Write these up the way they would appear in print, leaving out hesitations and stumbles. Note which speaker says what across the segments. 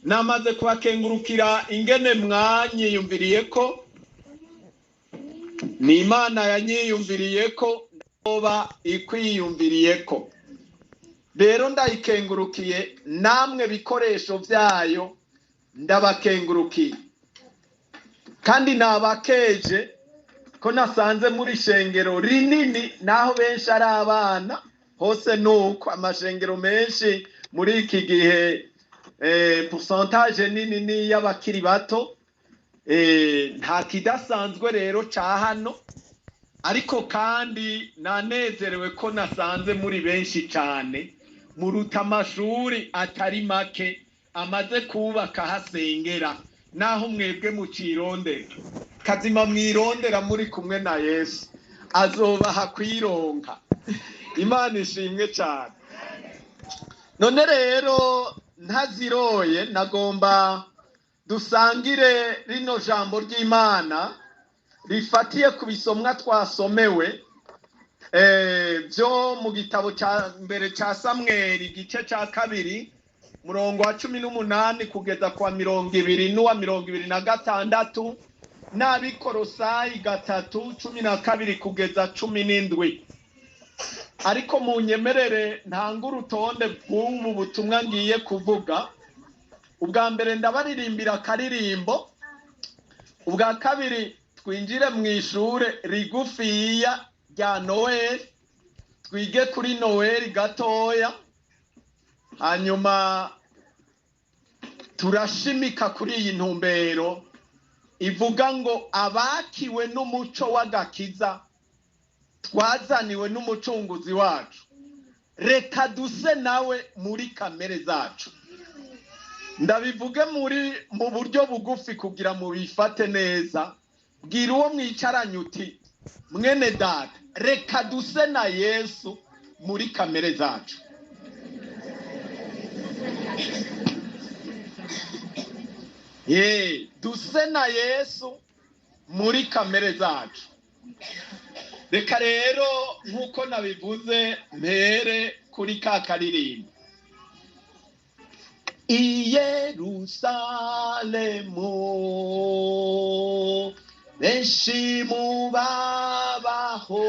Speaker 1: Namaze kubakengurukira ingene mwanyiyumviriye ko ni Imana yanyiyumviriye ko ndoba ikwiyumviriye ko. Rero ndayikengurukiye, namwe bikoresho byayo ndabakengurukiye, kandi nabakeje ko nasanze muri shengero rinini, naho benshi ari abana hose nuko amashengero menshi muri iki gihe pourcentage nini ni y'abakiri bato. Nta kidasanzwe rero ca hano, ariko kandi nanezerewe ko nasanze muri benshi cane muruta amashuri atari make amaze kubaka hasengera, naho mwebwe mucirondera kazima mwirondera muri kumwe na Yesu azobaha kwironka. Imana ishimwe cyane. None rero ntaziroye, nagomba dusangire rino jambo ry'Imana rifatiye ku bisomwa twasomewe byo mu gitabo cya mbere cya Samweli igice cya 2 murongo wa 18 kugeza kwa 20 n'uwa 26, n'Abikorosayi 3:12 kugeza 17. Ariko munyemerere ntanga urutonde bw'ubu butumwa ngiye kuvuga. Ubwa mbere ndabaririmbira akaririmbo, ubwa kabiri twinjire mu ishure rigufiya rya Noel, twige kuri Noel gatoya, hanyuma turashimika kuri iyi ntumbero ivuga ngo abakiwe n'umuco w'agakiza twazaniwe n'umucunguzi wacu, reka duse nawe muri kamere zacu. Ndabivuge muri mu buryo bugufi kugira mubifate neza. Bwira uwo mwicaranye uti mwene data, reka duse na Yesu muri kamere zacu. Duse na Yesu muri kamere zacu. Reka rero nkuko nabivuze mpere kuri ka karirimbo. I Yerusalemu benshi mu babaho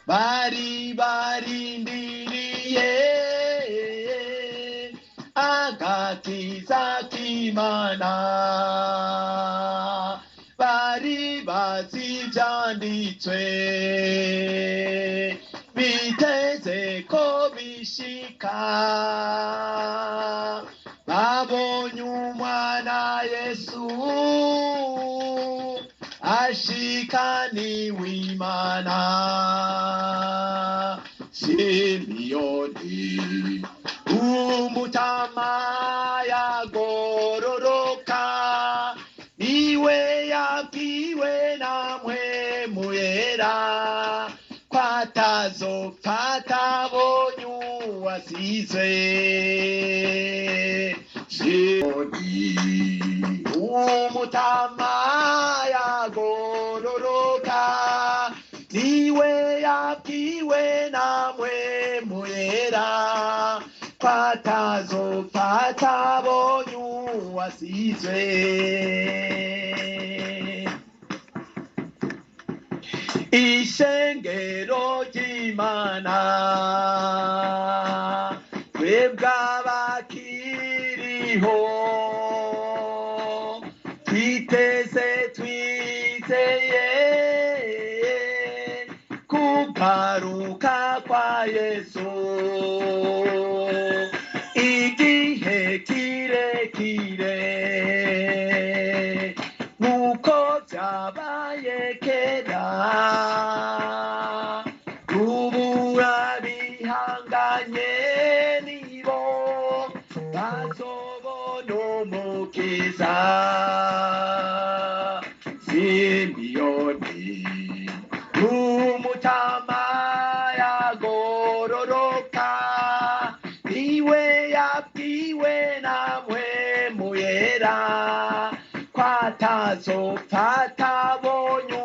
Speaker 1: bari barindiriye agakiza k'Imana, bari bazi ivyanditswe biteze ko bishika, babonye umwana Yesu ashikaniwe Imana. Simiyoni umutama yagororoka, niwe yabwiwe namwe muyera kwatazopfa atabonye uwasizwe. Simiyoni umutama yagororoka, niwe yabwiwe namwe muyera kwatazopfa atabonye uwasizwe. Ishengero ry'Imana twebwe abakiriho twiteze twizeye kugaruka kwa Yesu igihe kirekire nk'uko byabaye kera, ubu abihanganye nibo bazobona umukiza. Simiyoni umutama yagororoka, niwe yabwiwe namwe muyera kwatazopfa atabonye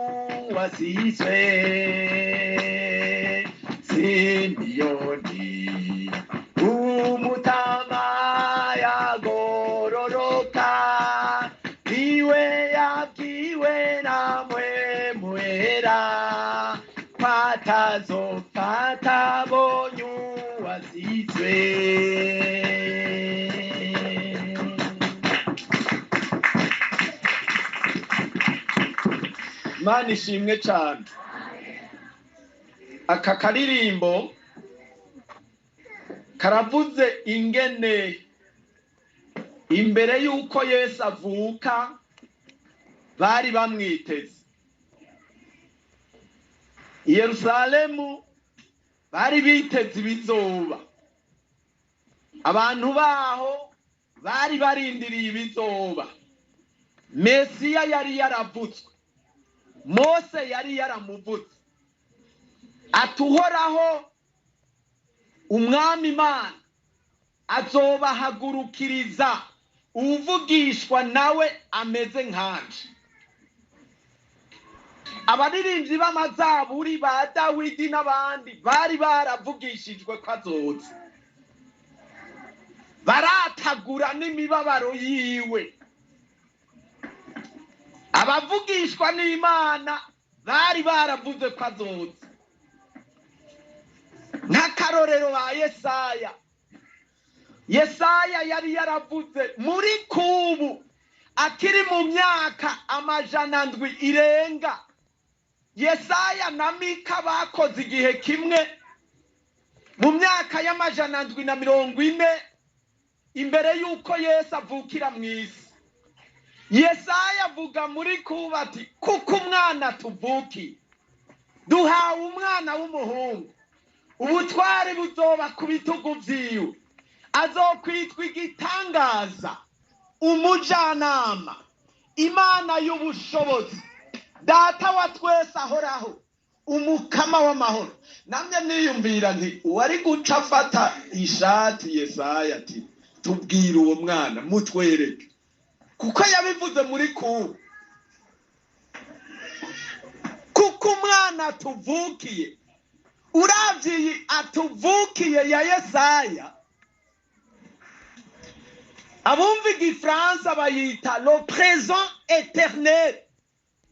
Speaker 1: uwasizwe. Simiyoni umutama Imana ishimwe cyane. Aka karirimbo karavuze ingene imbere y'uko Yesu avuka bari bamwiteze. I Yerusalemu bari biteze ibizoba, abantu baho bari barindiriye ibizoba. Mesiya yari yaravutswe, Mose yari yaramuvutse, ati Uhoraho umwami Imana azobahagurukiriza uwuvugishwa nawe ameze nkanje. Abaririmbyi b'amazaburi ba Dawidi n'abandi bari baravugishijwe ko azoza, baratagura n'imibabaro yiwe. Abavugishwa n'Imana bari baravuze ko azoza, nk'akarorero ba Yesaya. Yesaya yari yaravuze muri kubu akiri mu myaka 700 irenga. Yesaya na Mika bakoze igihe kimwe mu myaka y'740 imbere y'uko Yesu avukira mu isi. Yesaya avuga muri kubu ati kuko umwana tuvukiye, duhawe umwana w'umuhungu, ubutware buzoba ku bitugu vyiwe, azokwitwa igitangaza, umujanama, Imana y'ubushobozi, Data wa twese ahoraho, umukama w'amahoro. Namye niyumvira nti uwari guca afata ishati Yesaya ati tubwire uwo mwana mutwereke, kuko yabivuze muri kubu, kuko umwana tuvukiye. Uravye atuvukiye ya Yesaya, abumva igifaransa bayita le présent éternel,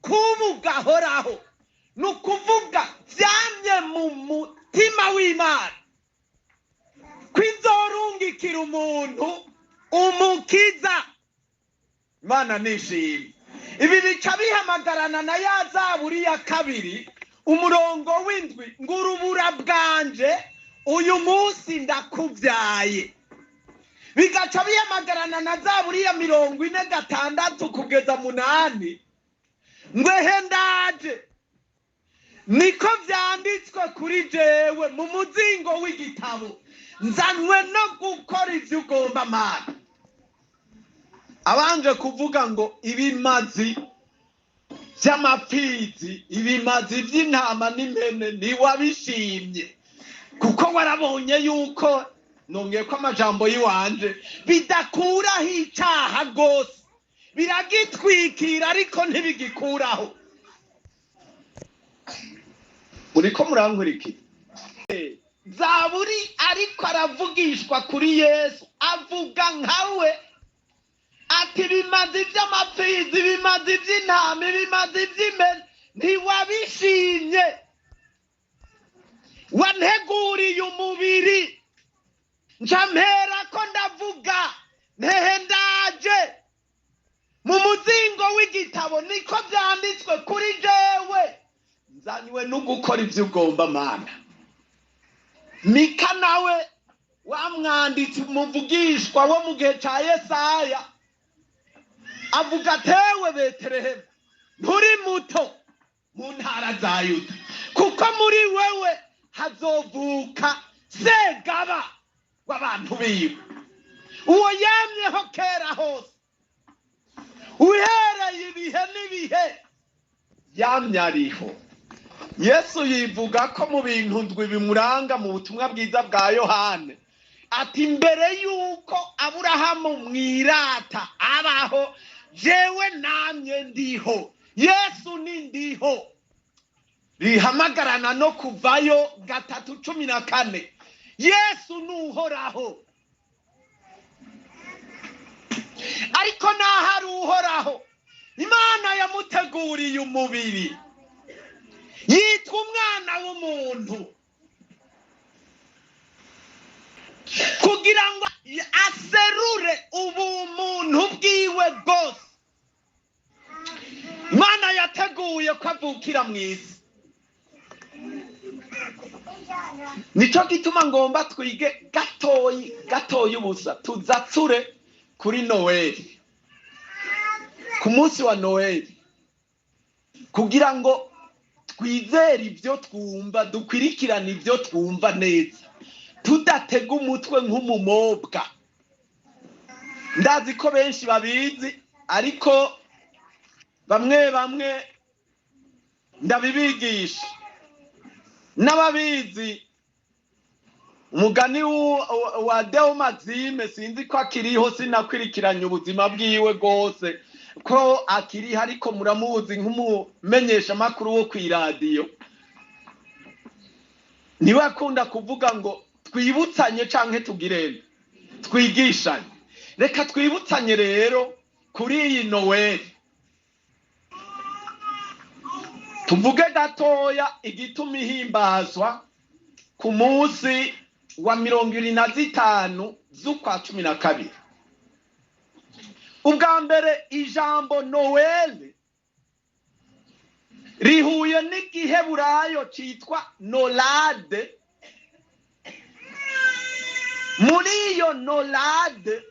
Speaker 1: kubu gahoraho, ni ukuvuga vyamye mu mutima w'Imana kwizorungikira umuntu umukiza. Imana nishimye. Ibi bica bihamagarana na ya zaburi ya 2 umurongo w'7, ngo urubura bwanje uyu munsi ndakuvyaye. Bigaca bihamagarana na zaburi ya 46 kugeza 8, ngo ehe ndaje, niko vyanditswe kuri jewe mu muzingo w'igitabo, nzanywe no gukora ivyo ugomba Mana. Abanje kuvuga ngo ibimazi vy'amapfizi, ibimazi vy'intama n'impene ntiwabishimye, kuko warabonye yuko nongeye ko amajambo yiwanje bidakuraho icaha gose, biragitwikira ariko ntibigikuraho. Muriko murankurikira? Zaburi ariko aravugishwa kuri Yesu, avuga nkawe ati ibimazi vy'amapfizi, ibimazi vy'intama, ibimazi vy'impene ntiwabishimye, wanteguriye umubiri, nca mperako ndavuga ntehe ndaje, mu muzingo w'igitabo niko vyanditswe kuri jewe, nzanywe no gukora ivyo ugomba Mana. Mika nawe wamwanditsi muvugishwa wo mu gihe ca Yesaya avuga atewe Betelehemu nturi muto mu ntara za Yuda, kuko muri wewe hazovuka segaba w'abantu biwe, uwo yamyeho kera hose, uhereye ibihe n'ibihe yamye ariho. Yesu yivuga ko mu bintu ndwi bimuranga mu butumwa bwiza bwa Yohane, ati mbere yuko Aburahamu mwirata abaho, jewe namye ndiho. Yesu ni ndiho, rihamagarana no kuvayo 3:14. Yesu nuhoraho, ariko naho ari uhoraho, Imana yamuteguriye umubiri, yitwa umwana w'umuntu, kugira ngo aserure ubumuntu bwiwe bwose. Imana yateguye ko avukira mu isi. Nico gituma ngomba twige gatoyi gatoyi ubusa, tuzatsure kuri Noeli, ku munsi wa Noeli, kugira ngo twizere ibyo twumva, dukwirikirane ibyo twumva neza, tudatega umutwe nk'umumobwa. Ndazi ko benshi babizi, ariko bamwe bamwe ndabibigisha. N'ababizi umugani wa Deo Maxime, sinzi ko akiriho, sinakwirikiranye ubuzima bwiwe rwose ko akiriho, ariko muramuzi nk'umumenyeshamakuru wo kw'iradiyo. Niwe akunda kuvuga ngo twibutsanye canke tugirene, twigishanye. Reka twibutsanye rero kuri iyi Noeli, tuvuge gatoya igituma ihimbazwa ku munsi wa 25 z'ukwa 12. Ubwa mbere ijambo Noeli rihuye n'igiheburayo citwa Nolade. Muri iyo Nolade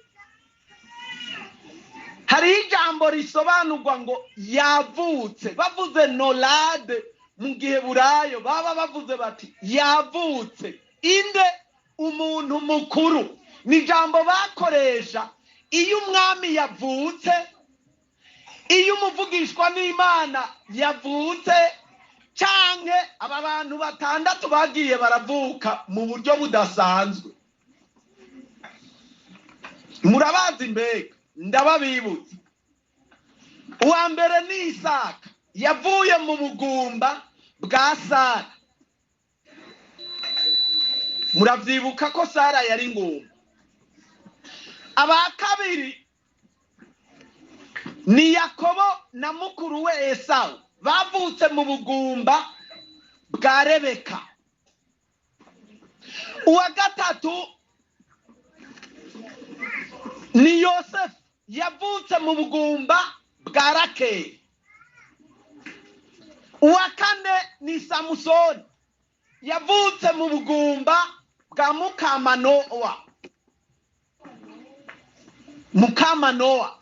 Speaker 1: hari ijambo risobanurwa ngo yavutse. Bavuze Nolade mu giheburayo baba bavuze bati yavutse. Inde? Umuntu mukuru. Ni ijambo bakoresha iyo umwami yavutse, iyo umuvugishwa n'Imana yavutse, canke aba bantu batandatu bagiye baravuka mu buryo budasanzwe. Murabazi mbega, ndababibutsa. Uwa mbere ni Isaka, yavuye mu bugumba bwa Sara. Muravyibuka ko Sara yari ingumba. Aba kabiri ni Yakobo na mukuru we Esawu, bavutse mu bugumba bwa Rebeka. Uwa gatatu ni Yosefu, yavutse mu bugumba bwa Rakeli. Uwa kane ni Samusoni, yavutse mu bugumba bwa Mukamanowa. Mukamanowa.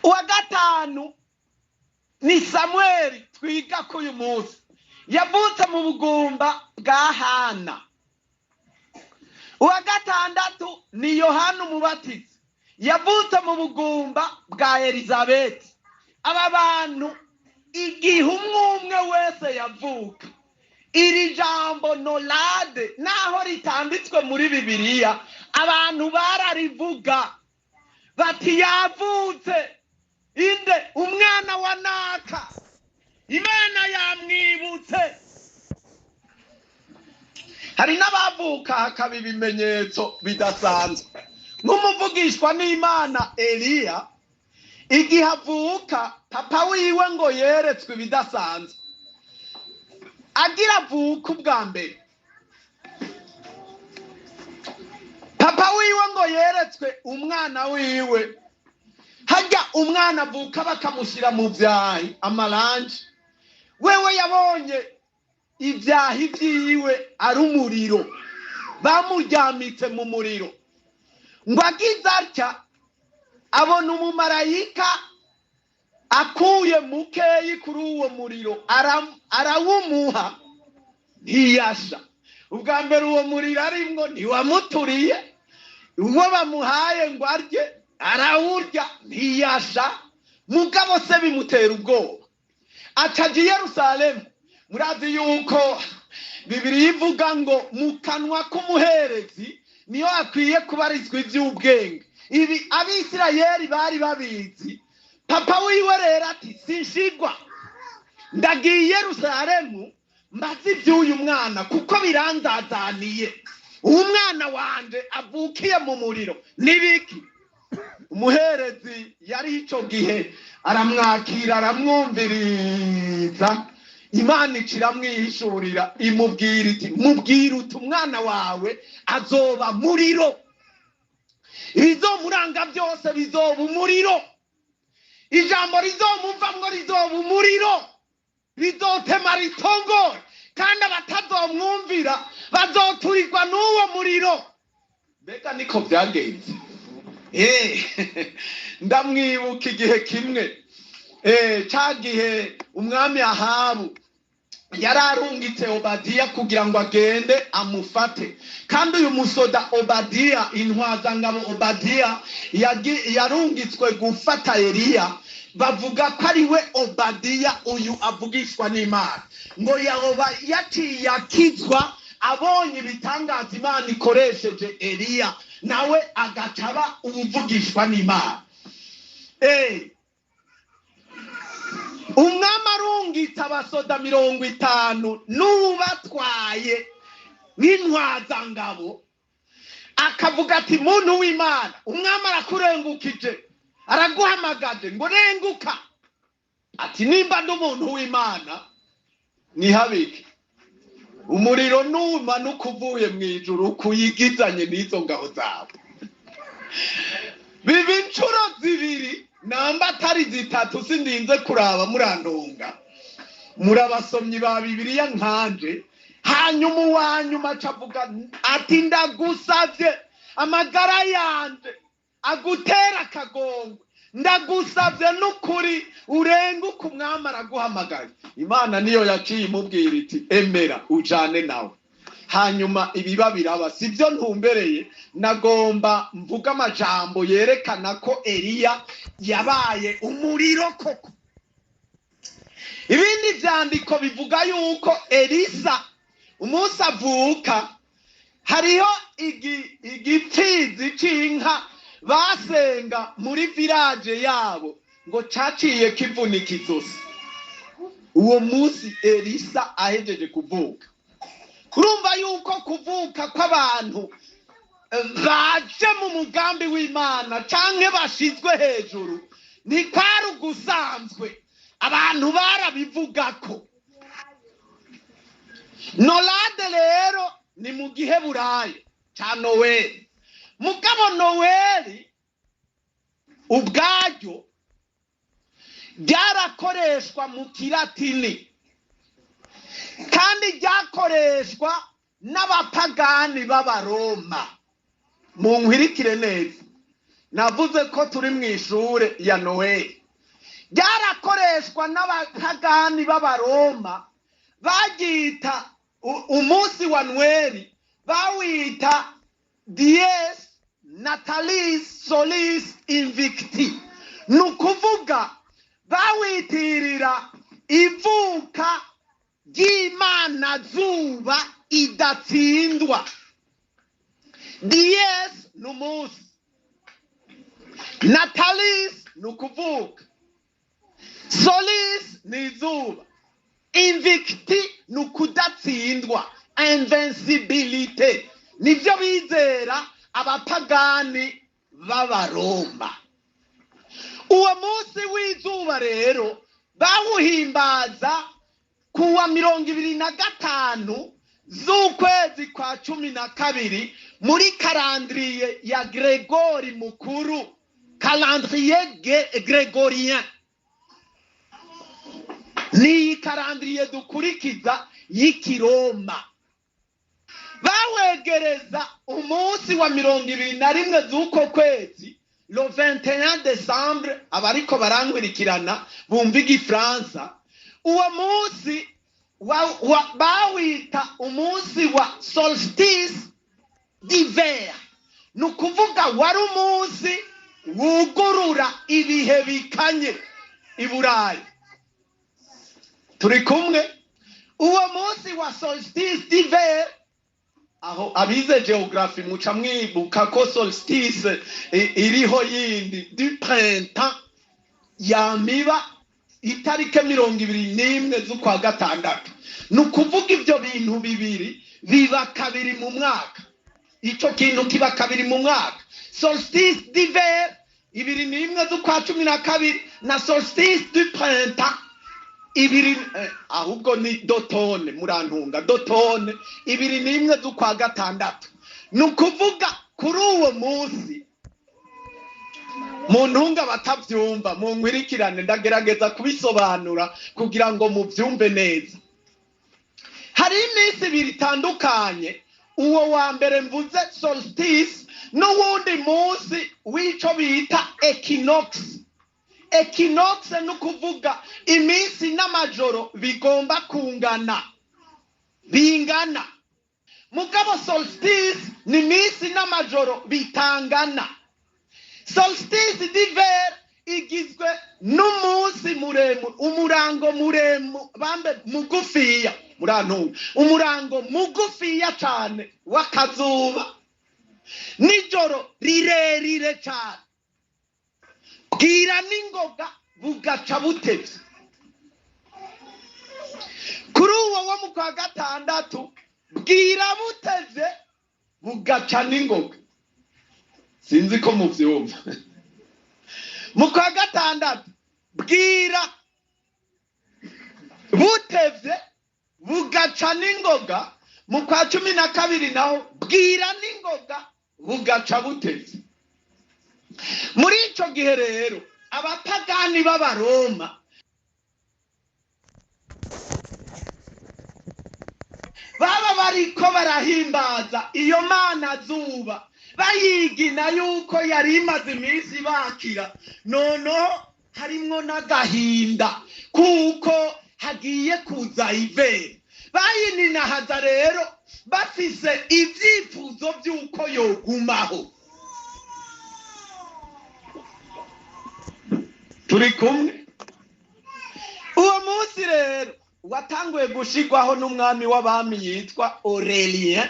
Speaker 1: Uwa gatanu ni Samueli twiga ko uyu munsi, yavutse mu bugumba bwa Hana. Uwa gatandatu ni Yohana Umubatizi, yavutse mu bugumba bwa Elizabeti. Aba bantu igihe umwe umwe wese yavuka, iri jambo Nolade naho ritanditswe muri Bibiliya, abantu bararivuga bati yavutse inde? Umwana wa naka, Imana yamwibutse. Hari n'abavuka hakaba ibimenyetso bidasanzwe, nk'umuvugishwa n'Imana Eliya, igihe avuka papa wiwe ngo yeretswe ibidasanzwe. Agira avuka ubwa mbere, papa wiwe ngo yeretswe umwana wiwe. Hajya umwana avuka bakamushyira mu vyahi amaranje, wewe yabonye ivyahi vyiwe ari umuriro, bamuryamitse mu muriro. Ngo agize atya abona umumarayika akuye mukeyi kuri uwo muriro, arawumuha ntiyasha. Ubwa mbere uwo muriro arimwo ntiwamuturiye, uwo bamuhaye ngo arye arawurya ntiyasha. Mugabo se bimutera ubwoba, acaja i Yerusalemu. Murazi yuko Bibiliya ivuga ngo mu kanwa k'umuherezi niyo akwiye kubarizwa ivy'ubwenge. Ibi Abisirayeli bari babizi. Papa wiwe rero ati sinshigwa, ndagiye i Yerusalemu mbaze ivy'uyu mwana kuko biranzazaniye. Uwo mwana wanje avukiye mu muriro nibiki? Umuherezi yari ico gihe aramwakira, aramwumviriza. Imana iciramwihishurira, imubwira iti mubwira uti umwana wawe azoba muriro, ibizomuranga byose bizoba umuriro. Ijambo rizomuvamwo rizoba umuriro, rizotema ritongora, kandi abatazomwumvira bazoturirwa n'uwo muriro. Mbega niko byagenze? Ndamwibuka igihe kimwe, ca gihe umwami Ahabu yari arungitse Obadiya kugira ngo agende amufate. Kandi uyu musoda Obadiya, intwazangabo Obadiya yarungitswe gufata Eliya, bavuga ko ari we Obadiya uyu avugishwa n'Imana, ngo yaoba yaciye akizwa abonye ibitangaza Imana ikoresheje Eliya, nawe agaca aba uwuvugishwa n'Imana. Umwami arungitse abasoda 50 n'ubatwaye nk'intwazangabo, akavuga ati: "Muntu w'Imana, umwami arakurengukije, araguhamagaje ngo renguka." Ati: "Nimba ndi umuntu w'Imana, nihabike umuriro numanuka uvuye mu ijuru kuyigizanye n'izo ngabo zawe." Biba inshuro zibiri, namba atari zitatu, sindinze kuraba, murandonga muri abasomyi ba Bibiliya nkanje. Hanyuma uwa nyuma aca avuga ati: "Ndagusavye, amagara yanje agutera akagongwe, ndagusavye n'ukuri urenguke, umwami araguhamagaye." Imana niyo yaciye imubwira iti: "Emera ujane nawe." Hanyuma ibiba biraba. Sibyo ntumbereye, nagomba mvuga amajambo yerekana ko Eliya yabaye umuriro koko. Ibindi vyandiko bivuga yuko Elisa umunsi avuka hariho igipfizi c'inka basenga muri village yabo, ngo caciye kivunika izosi uwo munsi Elisa ahejeje kuvuka. Urumva yuko kuvuka kw'abantu baje mu mugambi w'Imana canke bashizwe hejuru ni kwari ugusanzwe, abantu barabivugako. Nolade rero ni mu giheburayo ca Noweli, mugabo Noweli ubwaryo ryarakoreshwa mu Kilatini, kandi ryakoreshwa n'abapagani b'Abaroma. Munkwirikire neza, navuze ko turi mu ishure ya Noweli. Ryarakoreshwa n'abapagani b'Abaroma, bagita umunsi wa Nweri, bawita Dies Natalis Solis Invicti, ni ukuvuga bawitirira ivuka ry'Imana zuba idatsindwa. Dies ni umunsi, Natalis ni ukuvuka, Solis ni izuba, Invicti ni ukudatsindwa, invincibilité. Nibyo bizera abapagani b'Abaroma. Uwo munsi w'izuba rero bawuhimbaza kuwa 25 z'ukwezi kwa 12 muri calendrier ya Gregori Mukuru, calendrier grégorien. Ni iyi calendrier dukurikiza y'Ikiroma. Bawegereza umunsi wa 21 z'uko kwezi, le 21 décembre. Abariko barankurikirana bumva Igifaransa, uwo munsi bawita umunsi wa solstice d'hiver, ni ukuvuga wari umunsi wugurura ibihe bikanye i Burayi. Turi kumwe? Uwo munsi wa solstice d'hiver, aho abize géographie muca mwibuka ko solstice iriho yindi du printemps yamiba itarike 21 z'ukwa gatandatu. Ni ukuvuga ibyo bintu bibiri biba kabiri mu mwaka, ico kintu kiba kabiri mu mwaka: solstice d'hiver 21 z'ukwa 12 na solstice du printemps ibiri, ahubwo ni d'automne, murantunga, d'automne 21 z'ukwa gatandatu. Ni ukuvuga kuri uwo munsi Mu ntunga batabyumva, mu nkwirikirane, ndagerageza kubisobanura kugira ngo mubyumve neza. Hari iminsi ibiri itandukanye, uwo wa mbere mvuze solstice n'uwundi munsi w'ico bita equinox. Equinox ni ukuvuga iminsi n'amajoro bigomba kungana, bingana. Mugabo solstice ni iminsi n'amajoro bitangana. Solstice d'hiver igizwe n'umunsi muremure, umurango muremure, bambe mugufiya, murantunga, umurango mugufiya cyane w'akazuba, nijoro rirerire cyane, bwira n'ingoga bugaca butevye. Kuri uwo wo mu kwa gatandatu bwira butevye bugaca n'ingoga. Sinzi ko muvyumva. Mu kwa gatandatu bwira butevye bugaca n'ingoga, mu kwa 12 naho bwira n'ingoga bugaca butevye. Muri ico gihe rero abapagani b'Abaroma baba bariko barahimbaza iyo mana zuba, bayigina yuko yari imaze iminsi bakira, noneho harimwo n'agahinda kuko hagiye kuza hiver. Bayininahaza rero bafise ivyifuzo vy'uko yogumaho. Turi kumwe. Uwo munsi rero watanguye gushigwaho n'umwami w'abami yitwa Aurelien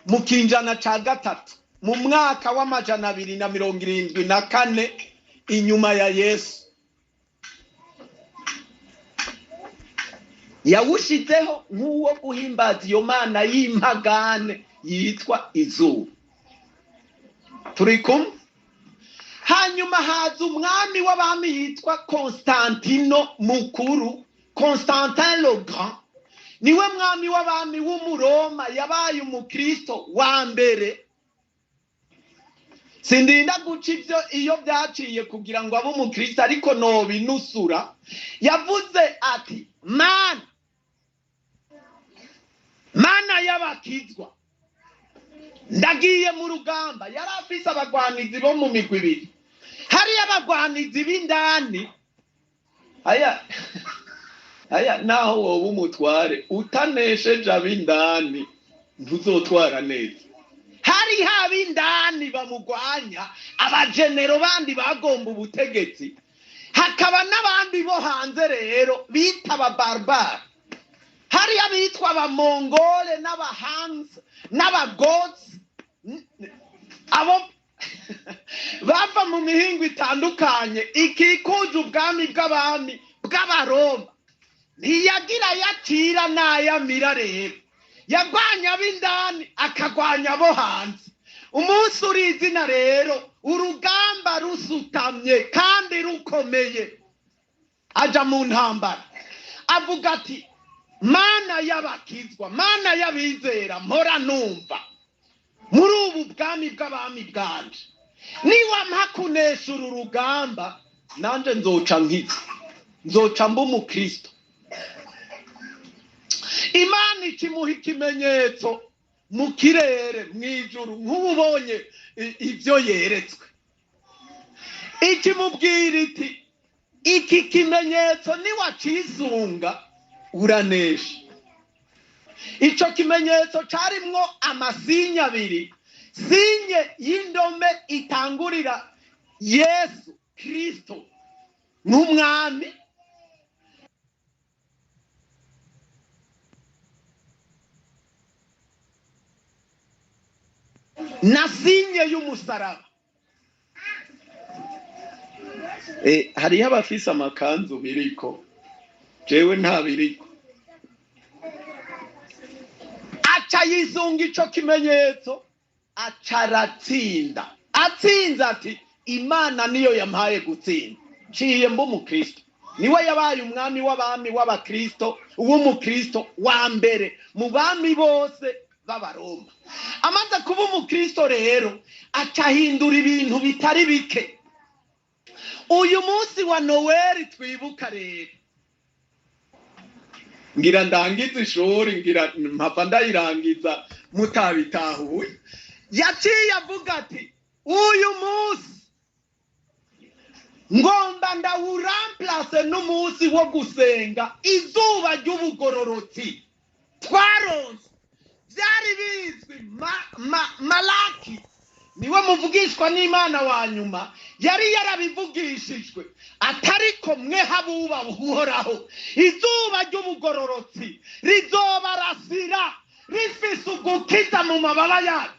Speaker 1: mu kinjana ca gatatu, mu mwaka w'274 inyuma ya Yesu. Yawushizeho nk'uwo guhimbaza iyo mana y'impagane yitwa izuba. Turi kumwe. Hanyuma haza umwami w'abami yitwa Constantino mukuru, Constantin le Grand, niwe mwami w'abami w'Umuroma yabaye umukristo wa mbere. Sindinda guca ivyo iyo byaciye kugira ngo abe umukristo, ariko nobinusura. Yavuze ati: mana, mana y'abakizwa, ndagiye mu rugamba. Yari afise abagwanizi bo mu migwi ibiri, hariyo abagwanizi b'indani. Aya aya, naho wowe umutware utanesheje ab'indani ntuzotwara neza. Hari ab'indani bamugwanya, abajenero bandi bagomba ubutegetsi, hakaba n'abandi bo hanze rero bita ababarbare. Hari abitwa abamongole n'abahanzi n'abagotsi, abo bava mu mihingo itandukanye ikikuje ubwami bw'abami bw'Abaroma. Ntiyagira yakira n'ayamira rero, yagwanya ab'indani akagwanya abo hanze. Umunsi uri izina rero, urugamba rusutamye kandi rukomeye, aja mu ntambara avuga ati: mana y'abakizwa, mana y'abizera, mpora numva muri ubu bwami bw'abami bwanje, niwampa kunesha uru rugamba nanje nzoca nkiza, nzoca mba umukristo. Imana ikimuha ikimenyetso mu kirere mw'ijuru, nk'ubonye ivyo yeretswe, ikimubwira iti: iki kimenyetso niwacisunga uranesha. Ico kimenyetso carimwo amasinya abiri, signe y'indome itangurira Yesu Kristo nk'umwami, na signe y'umusaraba. Hariho abafise amakanzu biriko, jewe nta biriko. Aca yisunga ico kimenyetso, aca aratsinda. Atsinze ati: Imana niyo yampaye gutsinda, nciye mba umukristo. Niwe yabaye umwami w'abami w'abakristo, w'umukristo wa mbere mu bami bose b'Abaroma. Amaze kuba umukristo rero aca ahindura ibintu bitari bike. Uyu munsi wa Noweli twibuka rero, ngira ndangize ishuri, ngira mpava ndayirangiza mutabitahuye. Yaciye avuga ati: "Uyu munsi ngomba ndawuramplase n'umunsi wo gusenga izuba ry'ubugororotsi twaronse." Byari bizwi, Malaki niwe muvugishwa n'Imana wa nyuma yari yarabivugishijwe, atariko mwe habuba Uhoraho, izuba ry'ubugororotsi rizobarasira rifise ugukiza mu mababa yayo.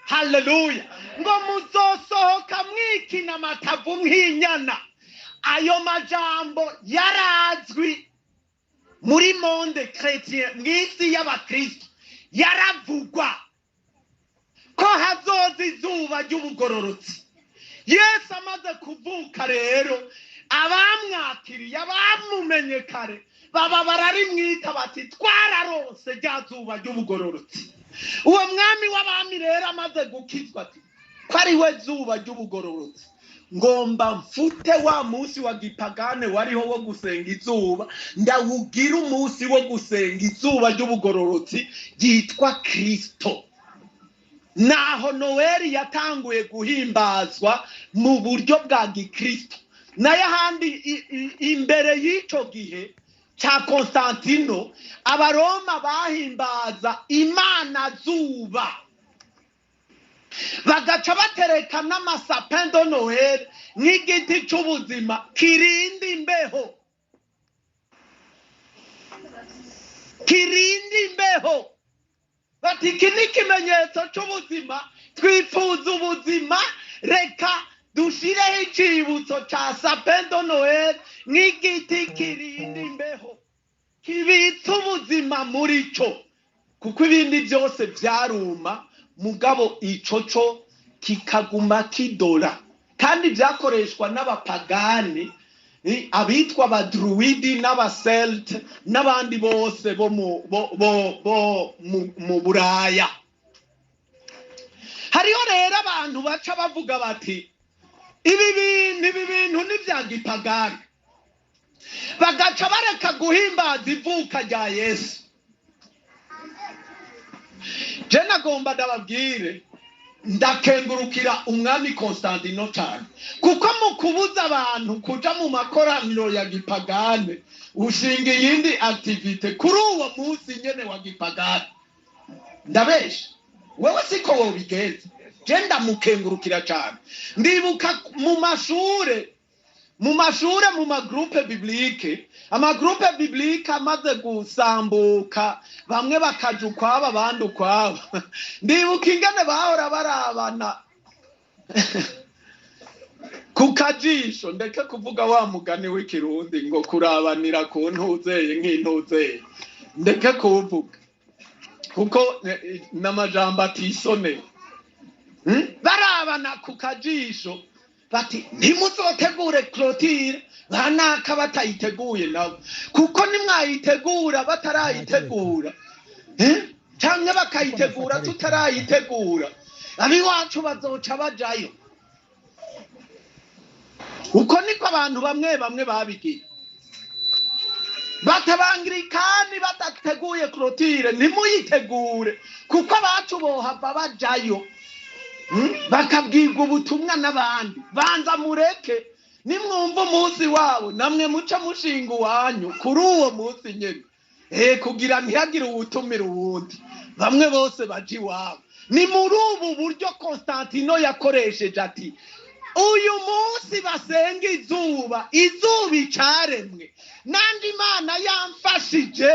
Speaker 1: Haleluya! Ngo muzosohoka mwikina amatavu nk'inyana. Ayo majambo yarazwi muri monde chrétien, mw'isi y'abakristo yaravugwa ko hazoza izuba ry'ubugororotsi. Yesu amaze kuvuka rero, abamwakiriye, abamumenye kare, baba bararimwita bati: "Twararonse rya zuba ry'ubugororotsi." Uwo mwami w'abami rero amaze gukizwa ati: "Ko ari we zuba ry'ubugororotsi, ngomba mfute wa munsi wa gipagane wariho wo gusenga izuba, ndawugira umunsi wo gusenga izuba ry'ubugororotsi ryitwa Kristo." Naho Noweli yatanguye guhimbazwa mu buryo bwa gikristo. Nayo ahandi imbere y'icyo gihe cya Constantino, Abaroma bahimbaza imana zuba, bagaca batereka n'ama sapin de Noël nk'igiti cy'ubuzima kirinda imbeho, kirinda imbeho. Bati: "Iki ni ikimenyetso cy'ubuzima, twifuza ubuzima, reka dushireho icibutso cya sapin de Noël nk'igiti kirinda imbeho, kibitse ubuzima muri cyo, kuko ibindi byose byaruma, mugabo ico cyo kikaguma kidora." Kandi byakoreshwa n'abapagani, abitwa abadruwidi n'abaselte n'abandi bose bo mu bo, bo, bo mu Buraya. Hariho rero abantu baca bavuga bati: Ibi bintu ni bya gipagani," bagaca bareka guhimbaza ivuka rya Yesu. Je nagomba ndababwire, ndakengurukira umwami Constantino cyane, kuko mu kubuza abantu kuja mu makoraniro ya gipagane, ushinga iyindi activité kuri uwo munsi nyene wa gipagane. Ndabesha wewe? Siko wobigenza? Je ndamukengurukira cyane. Ndibuka mu mashure, mu ma groupe biblique, ama groupe biblique amaze gusambuka, bamwe bakaja ukwabo, abandi ukwabo, ndibuka ingene bahora barabana ku kajisho. Ndeke kuvuga wa mugani w'ikirundi ngo kurabanira ku ntuzeye nk'intuzeye, ndeke kuwuvuga kuko n'amajambo atisoneye. Barabana ku kajisho bati: "Ntimuzotegure clôture banaka batayiteguye nabo, kuko nimwayitegura batarayitegura, eh? Canke bakayitegura tutarayitegura, abiwacu bazoca bajayo." Uko niko abantu bamwe bamwe babigira, batabangirikani badateguye clôture, ntimuyitegure kuko abacu bohava bajayo, Bakabwirwa ubutumwa n'abandi. Banza mureke, nimwumva umunsi wabo, namwe muce mushinga uwanyu kuri uwo munsi nyene, kugira ntihagire uwutumira uwundi, bamwe bose baja iwabo. Ni muri ubu buryo Constantino yakoresheje ati: "Uyu munsi basenga izuba, izuba icaremwe, nandi Imana yamfashije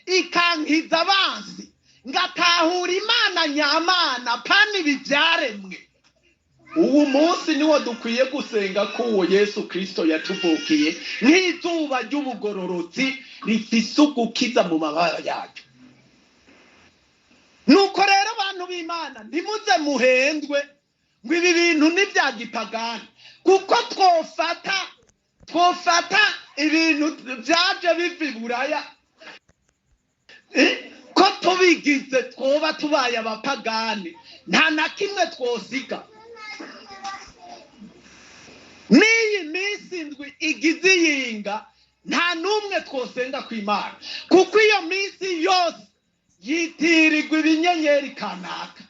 Speaker 1: ikankiza abansi, ngatahura Imana nyamana, pani ibi byaremwe. Ubu munsi niwo dukwiye gusenga ko uwo Yesu Kristo yatuvukiye nk'izuba ry'ubugororotsi rifise ugukiza mu mababa yaryo." Nuko rero, bantu b'Imana, ntimuze muhendwe ngo ibi bintu ni bya gipagani, kuko twofata ibintu byaje biva i Buraya, ko tubigize twoba tubaye abapagani, nta na kimwe twosiga. N'iyi minsi. minsi indwi igize iyinga nta n'umwe twosenga ku Imana, kuko iyo minsi yose yitirirwa ibinyenyeri kanaka.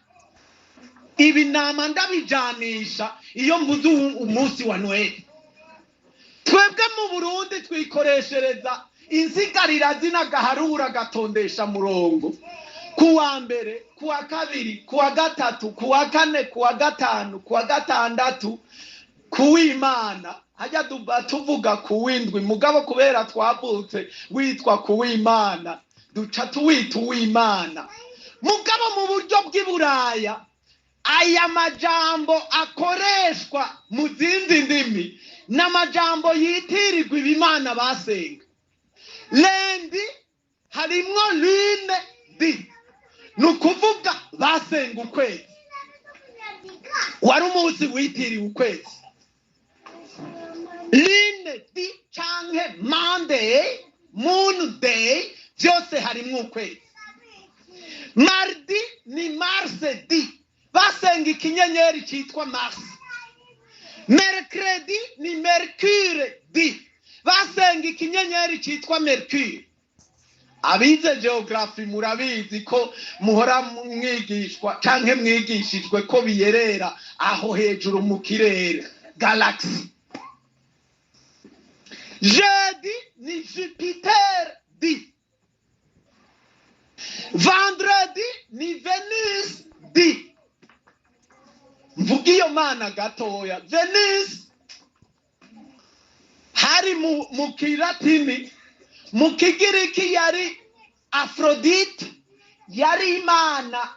Speaker 1: Ibi nama ndabijanisha iyo mvuze umunsi wa Noheli. Twebwe mu Burundi twikoreshereza insigarira zina gaharura gatondesha murongo, kuwa mbere, kuwa kabiri, kuwa gatatu, kuwa kane, kuwa gatanu, kuwa gatandatu, kuw'Imana. Hajya tuvuga kuw'indwi, mugabo kubera twavutse witwa kuw'Imana duca tuwita uw'Imana. Mugabo mu buryo bw'i Buraya aya majambo akoreshwa mu zindi ndimi n'amajambo yitirirwa ibimana basenga. Lundi harimwo lune di, ni ukuvuga basenga ukwezi, wari umunsi witiriwe ukwezi. Lune di canke Monday, moon day, byose harimwo ukwezi. Mardi ni Mars di, basenga ikinyenyeri cyitwa Mars. Mercredi ni Mercure di, basenga ikinyenyeri cyitwa Mercure. Abize geography murabizi ko muhora mwigishwa canke mwigishijwe ko biyerera aho hejuru mu kirere, galaxy. Jeudi ni Jupiter di, vendredi ni Venus di. Mvuga iyo mana gatoya. Venus hari mu Kilatini, mu Kigiriki yari Aphrodite, yari imana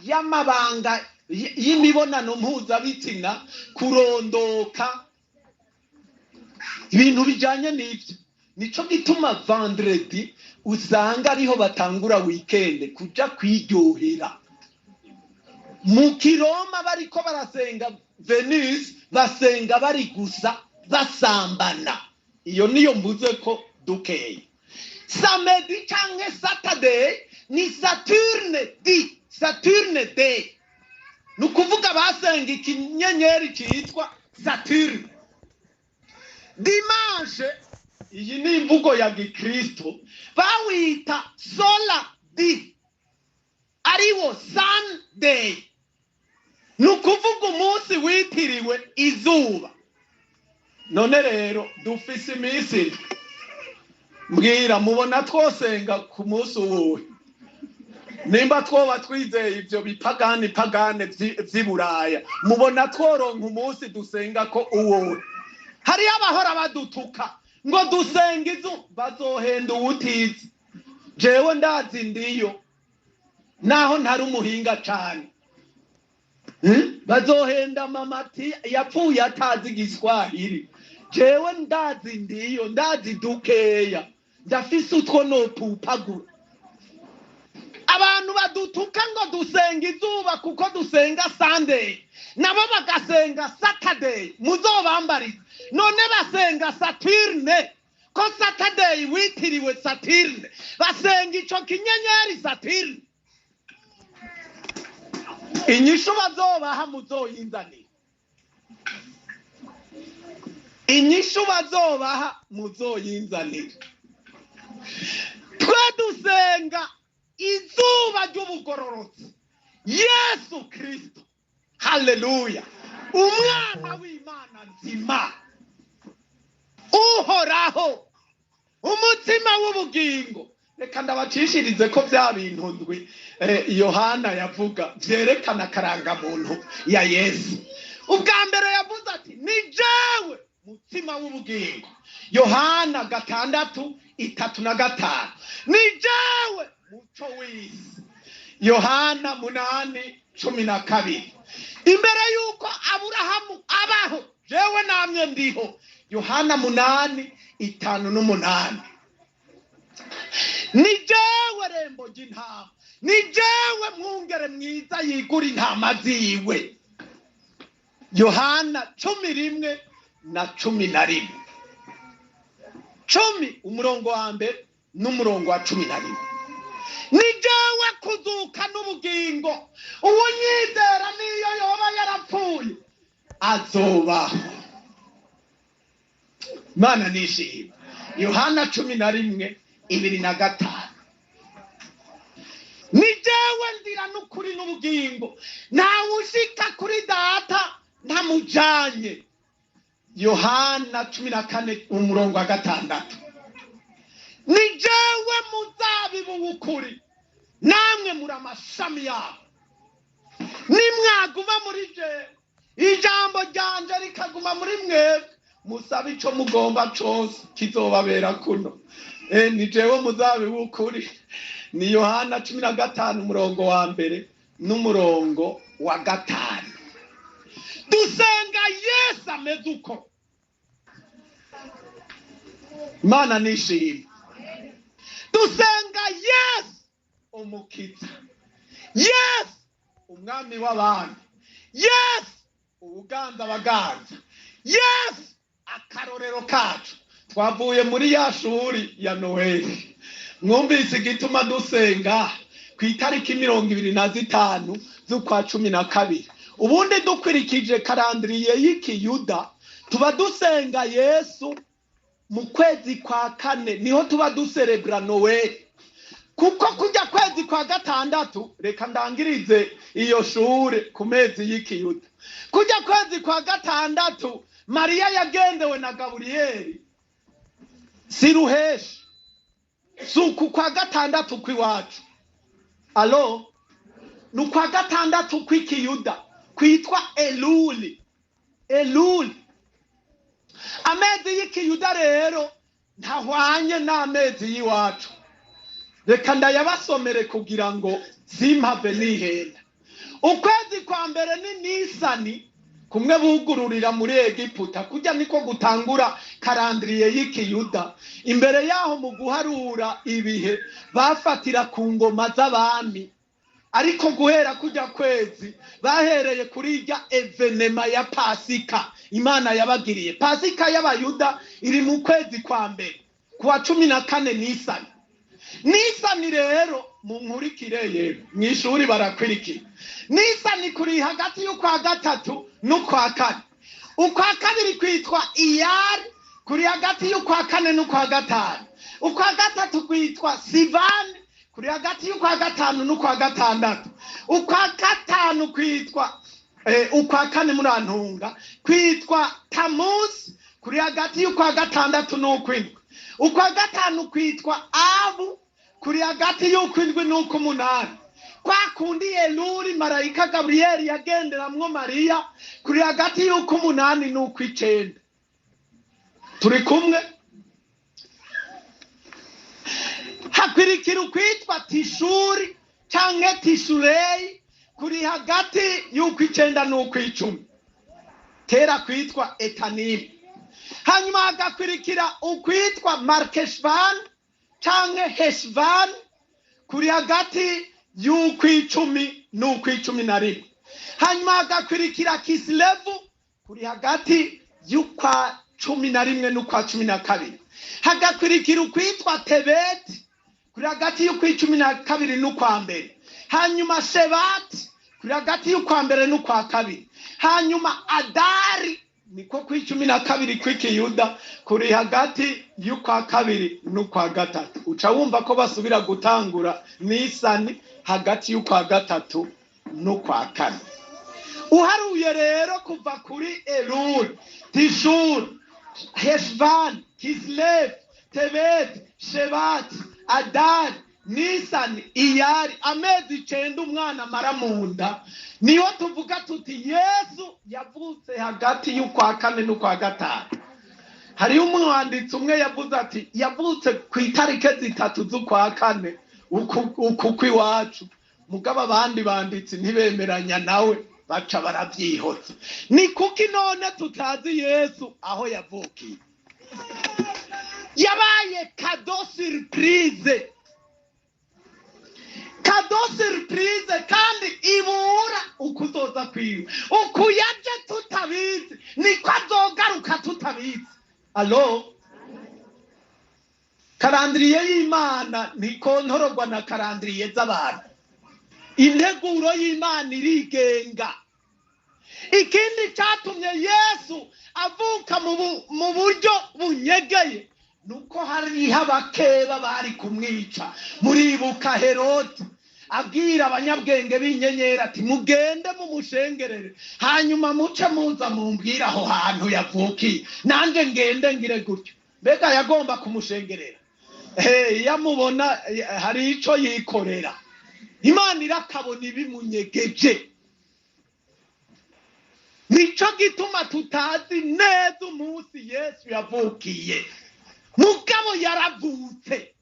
Speaker 1: y'amabanga y'imibonano mpuzabitsina, kurondoka, ibintu bijanye n'ivyo. Nico gituma vendredi usanga ariho batangura weekend, kuja kwiryohera. Mu Kiroma bariko barasenga Venus, basenga bari gusa basambana. Iyo niyo mvuze ko dukeye. Samedi canke Saturday ni Saturne di, Saturne day, ni ukuvuga basenga ikinyenyeri cyitwa Saturne. Dimanche, iyi ni imvugo ya gikristo, bawita Sola di, ariwo Sunday, ni ukuvuga umunsi witiriwe izuba. None rero dufise iminsi indwi. Mbwira, mubona twosenga ku munsi uwuhe nimba twoba twizeye ibyo bipagani pagane vy'i Buraya? Mubona tworonka umunsi dusenga ko uwuhe? Hariyo abahora badutuka ngo dusenga izu, bazohenda uwutizi. Jewe ndazi ndiyo, naho ntari umuhinga cane. Bazohenda mamati yapfuye atazi Igiswahili. Jewe ndazi ndiyo, ndazi dukeya, ndafise utwo nopupagura. Abantu badutuka ngo dusenga izuba kuko dusenga Sunday, nabo bagasenga Saturday, muzobambarize none basenga Saturne, ko Saturday witiriwe Saturne? Basenga ico kinyenyeri Saturne? Inyishu bazobaha muzoyinzanira, inyishu bazobaha muzoyinzanira. Twe dusenga izuba ry'ubugororotsi, Yesu Kristo, haleluya, umwana w'Imana nzima uhoraho, umutima w'ubugingo. Reka ndabacishirize ko bya bintu ndwi Yohana yavuga vyerekana akarangamuntu ya Yesu. Ubwa mbere yavuze ati: "Ni jewe mutima w'ubugingo", Yohana 6:35. "Ni jewe muco w'isi", Yohana 8:12. "Imbere y'uko Aburahamu abaho, jewe namye ndiho", Yohana 8:58. "Ni jewe rembo ry'intama", "Ni jewe mwungere mwiza yigura intama ziwe", Yohana 11 na 11, 10 umurongo wa mbere n'umurongo wa 11. "Ni jewe kuzuka n'ubugingo, uwunyizera niyo yoba yarapfuye azobaho." Imana nishimwe. Yohana 11:25: "Ni jewe nzira n'ukuri n'ubugingo, ntawe ushika kuri Data ntamujanye." Yohana 14 umurongo wa 6: "Ni jewe muzabibu w'ukuri, namwe muri amashami yabo. Nimwaguma muri jewe, ijambo ryanje rikaguma muri mwebwe, musabe ico mugomba cose, kizobabera kuno." Ni jewe muzabibu w'ukuri ni Yohana 15 umurongo wa 1 n'umurongo wa 5. Dusenga Yesu ameze uko. Imana nishimwe. Dusenga Yesu umukiza, Yesu umwami w'abami, Yesu ubuganza baganza, Yesu akarorero kacu. Twavuye muri ya shuri ya Noheli. Mwumvise igituma dusenga ku itariki 25 z'ukwa 12. Ubundi dukurikije calendrier y'ikiyuda, tuba dusenga Yesu mu kwezi kwa kane, niho tuba duserebura Noweli, kuko kujya kwezi kwa gatandatu, reka ndangirize iyo shure ku mezi y'ikiyuda, kujya kwezi kwa gatandatu Mariya yagendewe na Gaburiyeli si ruheshi, si uku kwa gatandatu kw'iwacu. Alo, ni ukwa gatandatu kw'ikiyuda kwitwa Eluli. Eluli, amezi y'ikiyuda rero ntahwanye n'amezi y'iwacu. Reka ndayabasomere kugira ngo simpave nihenda. Ukwezi kwa mbere ni Nisani, kumwe bugururira muri Egiputa, kujya niko gutangura calendrier y'ikiyuda. Imbere yaho mu guharura ibihe bafatira ku ngoma z'abami, ariko guhera kujya kwezi bahereye kuri irya événement ya Pasika Imana yabagiriye. Pasika y'Abayuda iri mu kwezi kwa mbere, kuwa 14 Nisani. Nisani rero, munkurikire yewe, mu ishuri barakwirikira. Nisani kuri hagati y'ukwa gatatu n'ukwa kane. Ukwa kabiri kwitwa Iyari, kuri hagati y'ukwa kane n'ukwa gatanu. Ukwa gatatu kwitwa Sivani, kuri hagati y'ukwa gatanu n'ukwa gatandatu. Ukwa gatanu kwitwa ukwa kane, murantunga, kwitwa Tamusi, kuri hagati y'ukwa gatandatu n'ukwindwi. Ukwa gatanu kwitwa Abu, kuri hagati y'ukwindwi n'ukw'umunani, kwa kundi Eluri marayika Gaburiyeli yagenderamwo Mariya, kuri hagati y'ukw'umunani n'ukw'icenda. Turi kumwe? Hakwirikira ukwitwa Tishuri canke Tishureyi, kuri hagati y'ukw'icenda n'ukw'icumi, kera kwitwa Etanimu. Hanyuma hagakwirikira ukwitwa Markeshvan canke Heshvan, kuri hagati y'ukw'icumi n'ukw'icumi na rimwe. Hanyuma hagakwirikira Kisilevu, kuri hagati y'ukwa 11 n'ukwa 12. Hagakwirikira ukwitwa Tebeti, kuri hagati y'ukw'icumi na kabiri n'ukwa mbere. Hanyuma Shebati, kuri hagati y'ukwa mbere n'ukwa kabiri. Hanyuma Adari, niko kw'icumi na kabiri kw'ikiyuda, kuri hagati y'ukwa kabiri n'ukwa gatatu. Uca wumva ko basubira gutangura Nisani hagati y'ukwa gatatu n'ukwa kane. Uharuye rero kuva kuri Elul, Tishuri, Heshvan, Kislev, Tebet, Shebat, Adar, Nisan, Iyari, amezi 9 umwana amara mu nda, niyo tuvuga tuti Yesu yavutse hagati y'ukwa kane n'ukwa gatanu. Hariyo umwanditsi umwe yavuze ati yavutse ku itariki 3 z'ukwa kane uku kw'iwacu, mugabo abandi banditsi ntibemeranya nawe, baca barabyihotsa. Ni kuki none tutazi Yesu aho yavukiye? Yabaye cadeau surprise, cadeau surprise, kandi ibura ukuzoza kwiwe. Uku yaje tutabizi, niko azogaruka tutabizi. Alo, calendrier y'Imana ntikontororwa na calendrier z'abantu. Integuro y'Imana irigenga. Ikindi cyatumye Yesu avuka mu buryo bunyegeye nuko hariho abakeba bari kumwica. Muribuka Herode abwira abanyabwenge b'inyenyeri ati mugende mumushengerere, hanyuma muce muza mumbwire aho hantu yavukiye, nanjye ngende ngire gutyo. Mbega yagomba kumushengerera? Yamubona hari ico yikorera. Imana irakabona ibimunyegeje. Nico gituma tutazi neza umunsi Yesu yavukiye, mugabo yaravutse.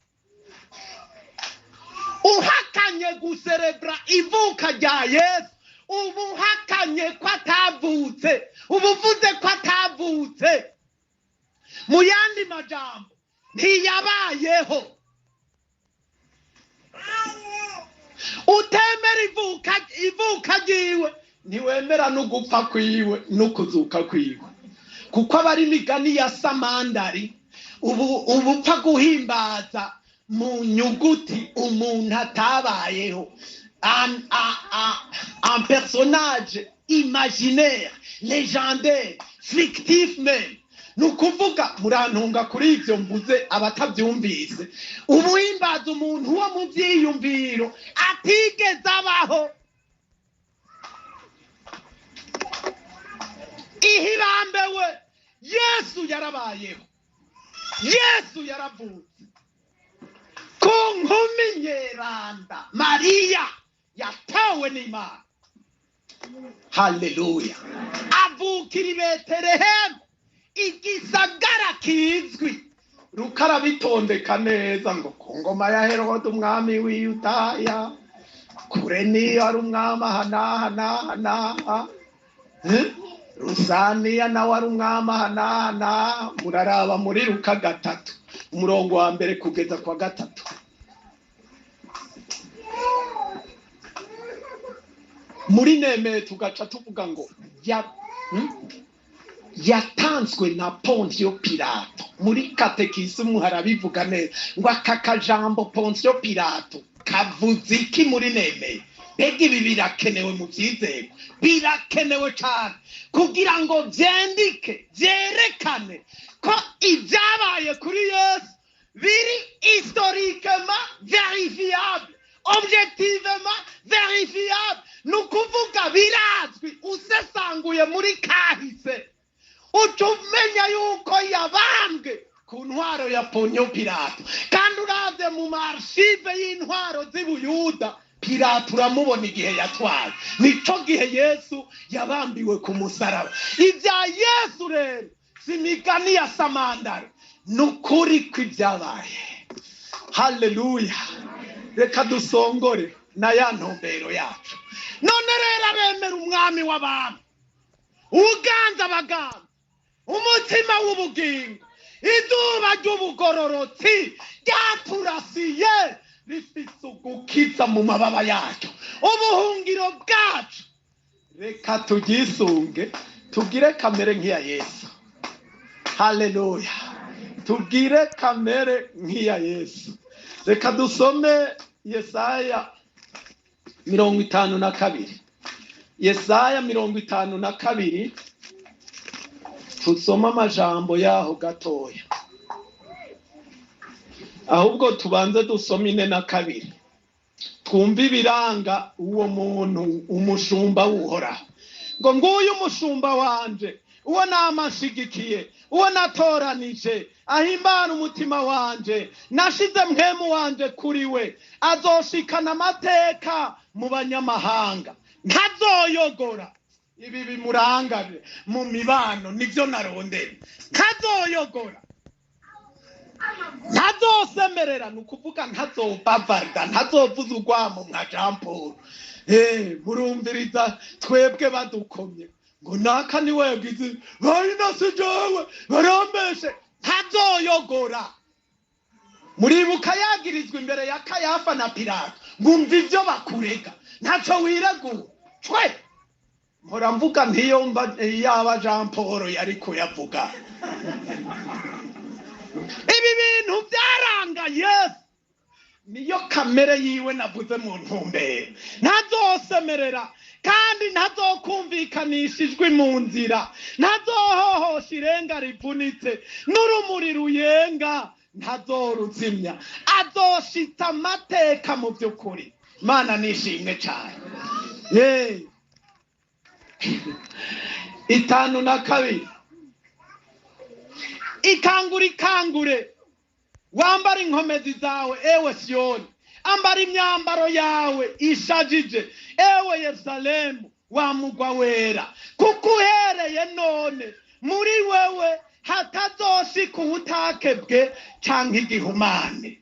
Speaker 1: Uhakanye guserebra ivuka rya Yesu, ubu uhakanye ko atavutse, ubu uvuze ko atavutse. Mu yandi majambo, ntiyabayeho. Utemera ivuka ryiwe ntiwemera no gupfa kwiwe no kuzuka kwiwe, kuko aba ari imigani ya samandari. Ubu upfa guhimbaza mu nyuguti umuntu atabayeho, un personnage imaginaire, légendaire, fictif même. Ni ukuvuga, murantunga kuri ibyo mvuze abatabyumvise, ubuhimbaza umuntu wo mu byiyumviro atigeze abaho. Ihibambewe, Yesu yarabayeho, Yesu yaravutse ku nkumi nyeranda Mariya yatawe n'Imana. Haleluya! Avukira i Betelehemu, igisagara kizwi. Rukarabitondeka neza ngo ku ngoma ya Herode umwami w'Iyudaya, kure niyo ari umwami aha n'aha n'aha n'aha, Rusaniya nawe ari umwami aha n'aha n'aha. Muraraba muri Luka 3 umurongo wa 1 kugeza kwa 3. Muri Nehemiya tugaca tuvuga ngo yatanzwe na Pontio Pilato. Muri katekisimu harabivuga neza ngo aka kajambo Pontio Pilato kavuze iki muri Nehemiya? Mbega ibi birakenewe mu byizego, birakenewe cyane kugira ngo byandike, byerekane ko ibyabaye kuri Yesu biri historiquement verifiable, objectivement verifiable. Ni ukuvuga birazwi, usesanguye muri kahise uca umenya yuko yabambwe ku ntwaro ya Pontio Pilato. Kandi uravye mu marshive y'intwaro z'Ibuyuda, Pilato uramubona igihe yatwaye. Nico gihe Yesu yabambiwe ku musaraba. Ibya Yesu rero si imigani ya samandari, ni ukuri kw'ibyabaye. Haleluya! Reka dusongore na ya ntumbero yacu. None rero abemera umwami w'abami, uganza abaganza, umutima w'ubugingo, izuba ry'ubugororotsi ryaturasiye rifise ugukiza mu mababa yacu, ubuhungiro bwacu. Reka tugisunge, tugire kamere nk'iya Yesu. Haleluya! Tugire kamere nk'iya Yesu. Reka dusome Yesaya 52. Yesaya 52, tusome amajambo yaho gatoya. Ahubwo tubanze dusome 42, twumve ibiranga uwo muntu, umushumba w'Uhoraho. Ngo nguyu umushumba wanje, uwo namashigikiye, uwo natoranije, ahimbara umutima wanje, nashize mpemu wanje kuri we, azoshikana amateka mu banyamahanga, ntazoyogora. Ibi bimuranga mu mibano nivyo narondera. Ntazoyogora, ntazosemerera, ni ukuvuga ntazobavarda, ntazovuza urwamo nka Jean Paul. Murumviriza twebwe badukomye ngo naka ni wegize bayinase jewe barambeshe. Ntazoyogora. Muribuka yagirizwa imbere ya Kayafa na Pilato, ngumva ivyo bakurega ntaco wiregura. Cwe mpora mvuga ntiyo mba yaba Jean Paul yari kuyavuga. Ibi bintu byaranga Yesu, niyo kamere yiwe navuze mu ntumbero. Ntazosemerera, Kandi ntazokumvikanisha ijwi mu nzira, ntazohohosha irenga rivunitse, n'urumuri ruyenga ntazoruzimya, azoshitsa amateka mu by'ukuri. Imana nishimwe cyane. Ye 52, ikangure, ikangure, wambara inkomezi zawe, ewe Siyoni, ambara imyambaro yawe ishajije, ewe Yerusalemu wa mugwa wera, kuko uhereye none muri wewe hatazoshika ubutakebwe canke igihumane.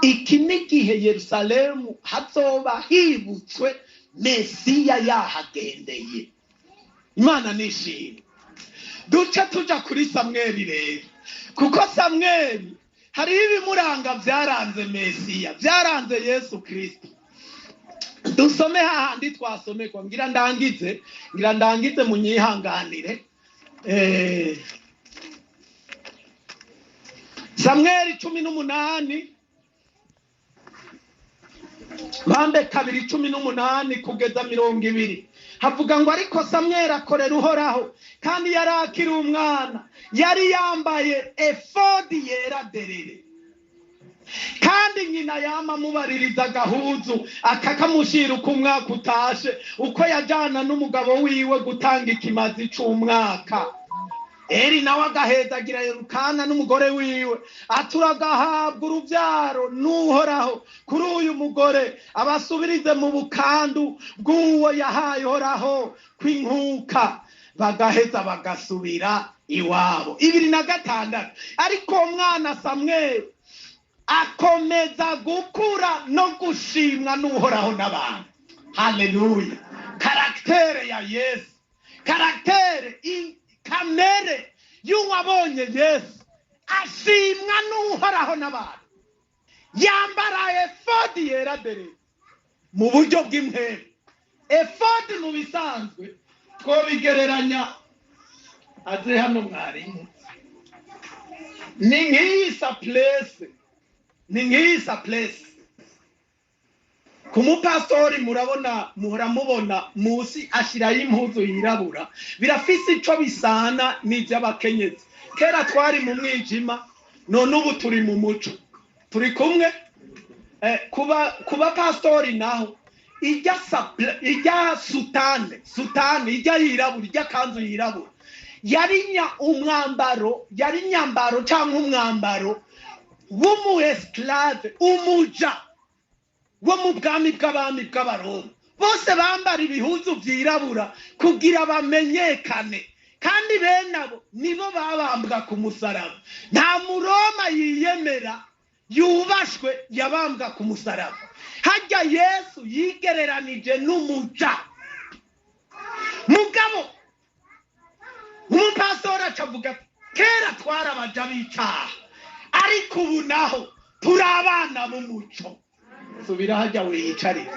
Speaker 1: Iki ni igihe Yerusalemu hazoba hibutswe Mesiya yahagendeye. Imana nishimwe. Duce tuja kuri Samweli rero, kuko Samweli hariho ibimuranga byaranze Mesiya, byaranze Yesu Kristo. Dusome hahandi twasomerwa, ngira ndangize, munyihanganire. Samweli 18, bambe 2, 18 kugeza 20, havuga ngo: "Ariko Samweli akorera Uhoraho, kandi yari akiri umwana, yari yambaye efodi yera derere. Kandi nyina yama amubaririza agahuzu, akakamushyira uko umwaka utashe, uko yajyana n'umugabo wiwe gutanga ikimazi c'umwaka. Eri nawe agahezagira Yerukana n'umugore wiwe, aturagahabwa urubyaro n'Uhoraho kuri uyu mugore, abasubirize mu bukandu bw'uwo yahaye Uhoraho kw'inkuka." Bagaheza bagasubira iwabo. 26, ariko uwo mwana Samweli akomeza gukura no gushimwa n'Uhoraho n'abantu. Haleluya! Caractère ya Yesu, caractère, kamere y'uwabonye Yesu, ashimwa n'Uhoraho n'abantu, yambara efodi yera dere mu buryo bw'impemu. Efodi mu bisanzwe twobigereranya, aze hano mwarimu, ni nk'iyi surplice, ni nk'iyi surplice ku mupastori. Murabona, muhora mubona munsi ashyirayo impuzu yirabura, birafise ico bisana n'iby'abakenyezi. Kera twari mu mwijima, none ubu turi mu muco, turi kumwe. Kuba pastori naho, ijya soutane ijya yirabura, ijya kanzu yirabura, yari nya umwambaro, yari nyambaro cyangwa umwambaro w'umu esclave, umuja wo mu bwami bw'abami bw'Abaroma. Bose bambara ibihuzu byirabura kugira bamenyekane, kandi bene abo nibo babambwa ku musaraba. Nta Muroma yiyemera yubashwe yabambwa ku musaraba. Hajya Yesu yigereranije n'umuja. Mugabo umupastori acavuga ati: "Kera twarabaja b'icaha, ariko ubu naho turi abana b'umuco." Subira hajya wiyicarire.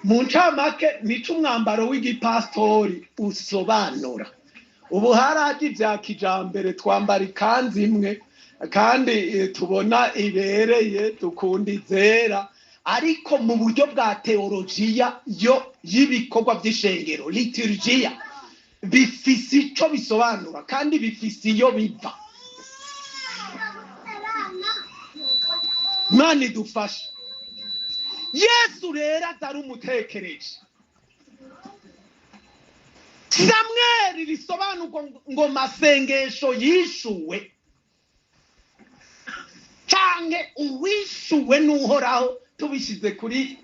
Speaker 1: Mu ncamake, nico umwambaro w'igipastori usobanura. Ubu haraje ibya kijambere, twambara ikanzu imwe kandi tubona ibereye, dukunda izera. Ariko mu buryo bwa teolojiya yo y'ibikorwa by'ishengero, liturgiya, bifise ico bisobanura kandi bifise iyo biva. Imana idufashe. Yesu rero atari umutekereje. Samweli risobanurwa ngo masengesho yishuwe canke uwishuwe n'Uhoraho, tubishyize kuri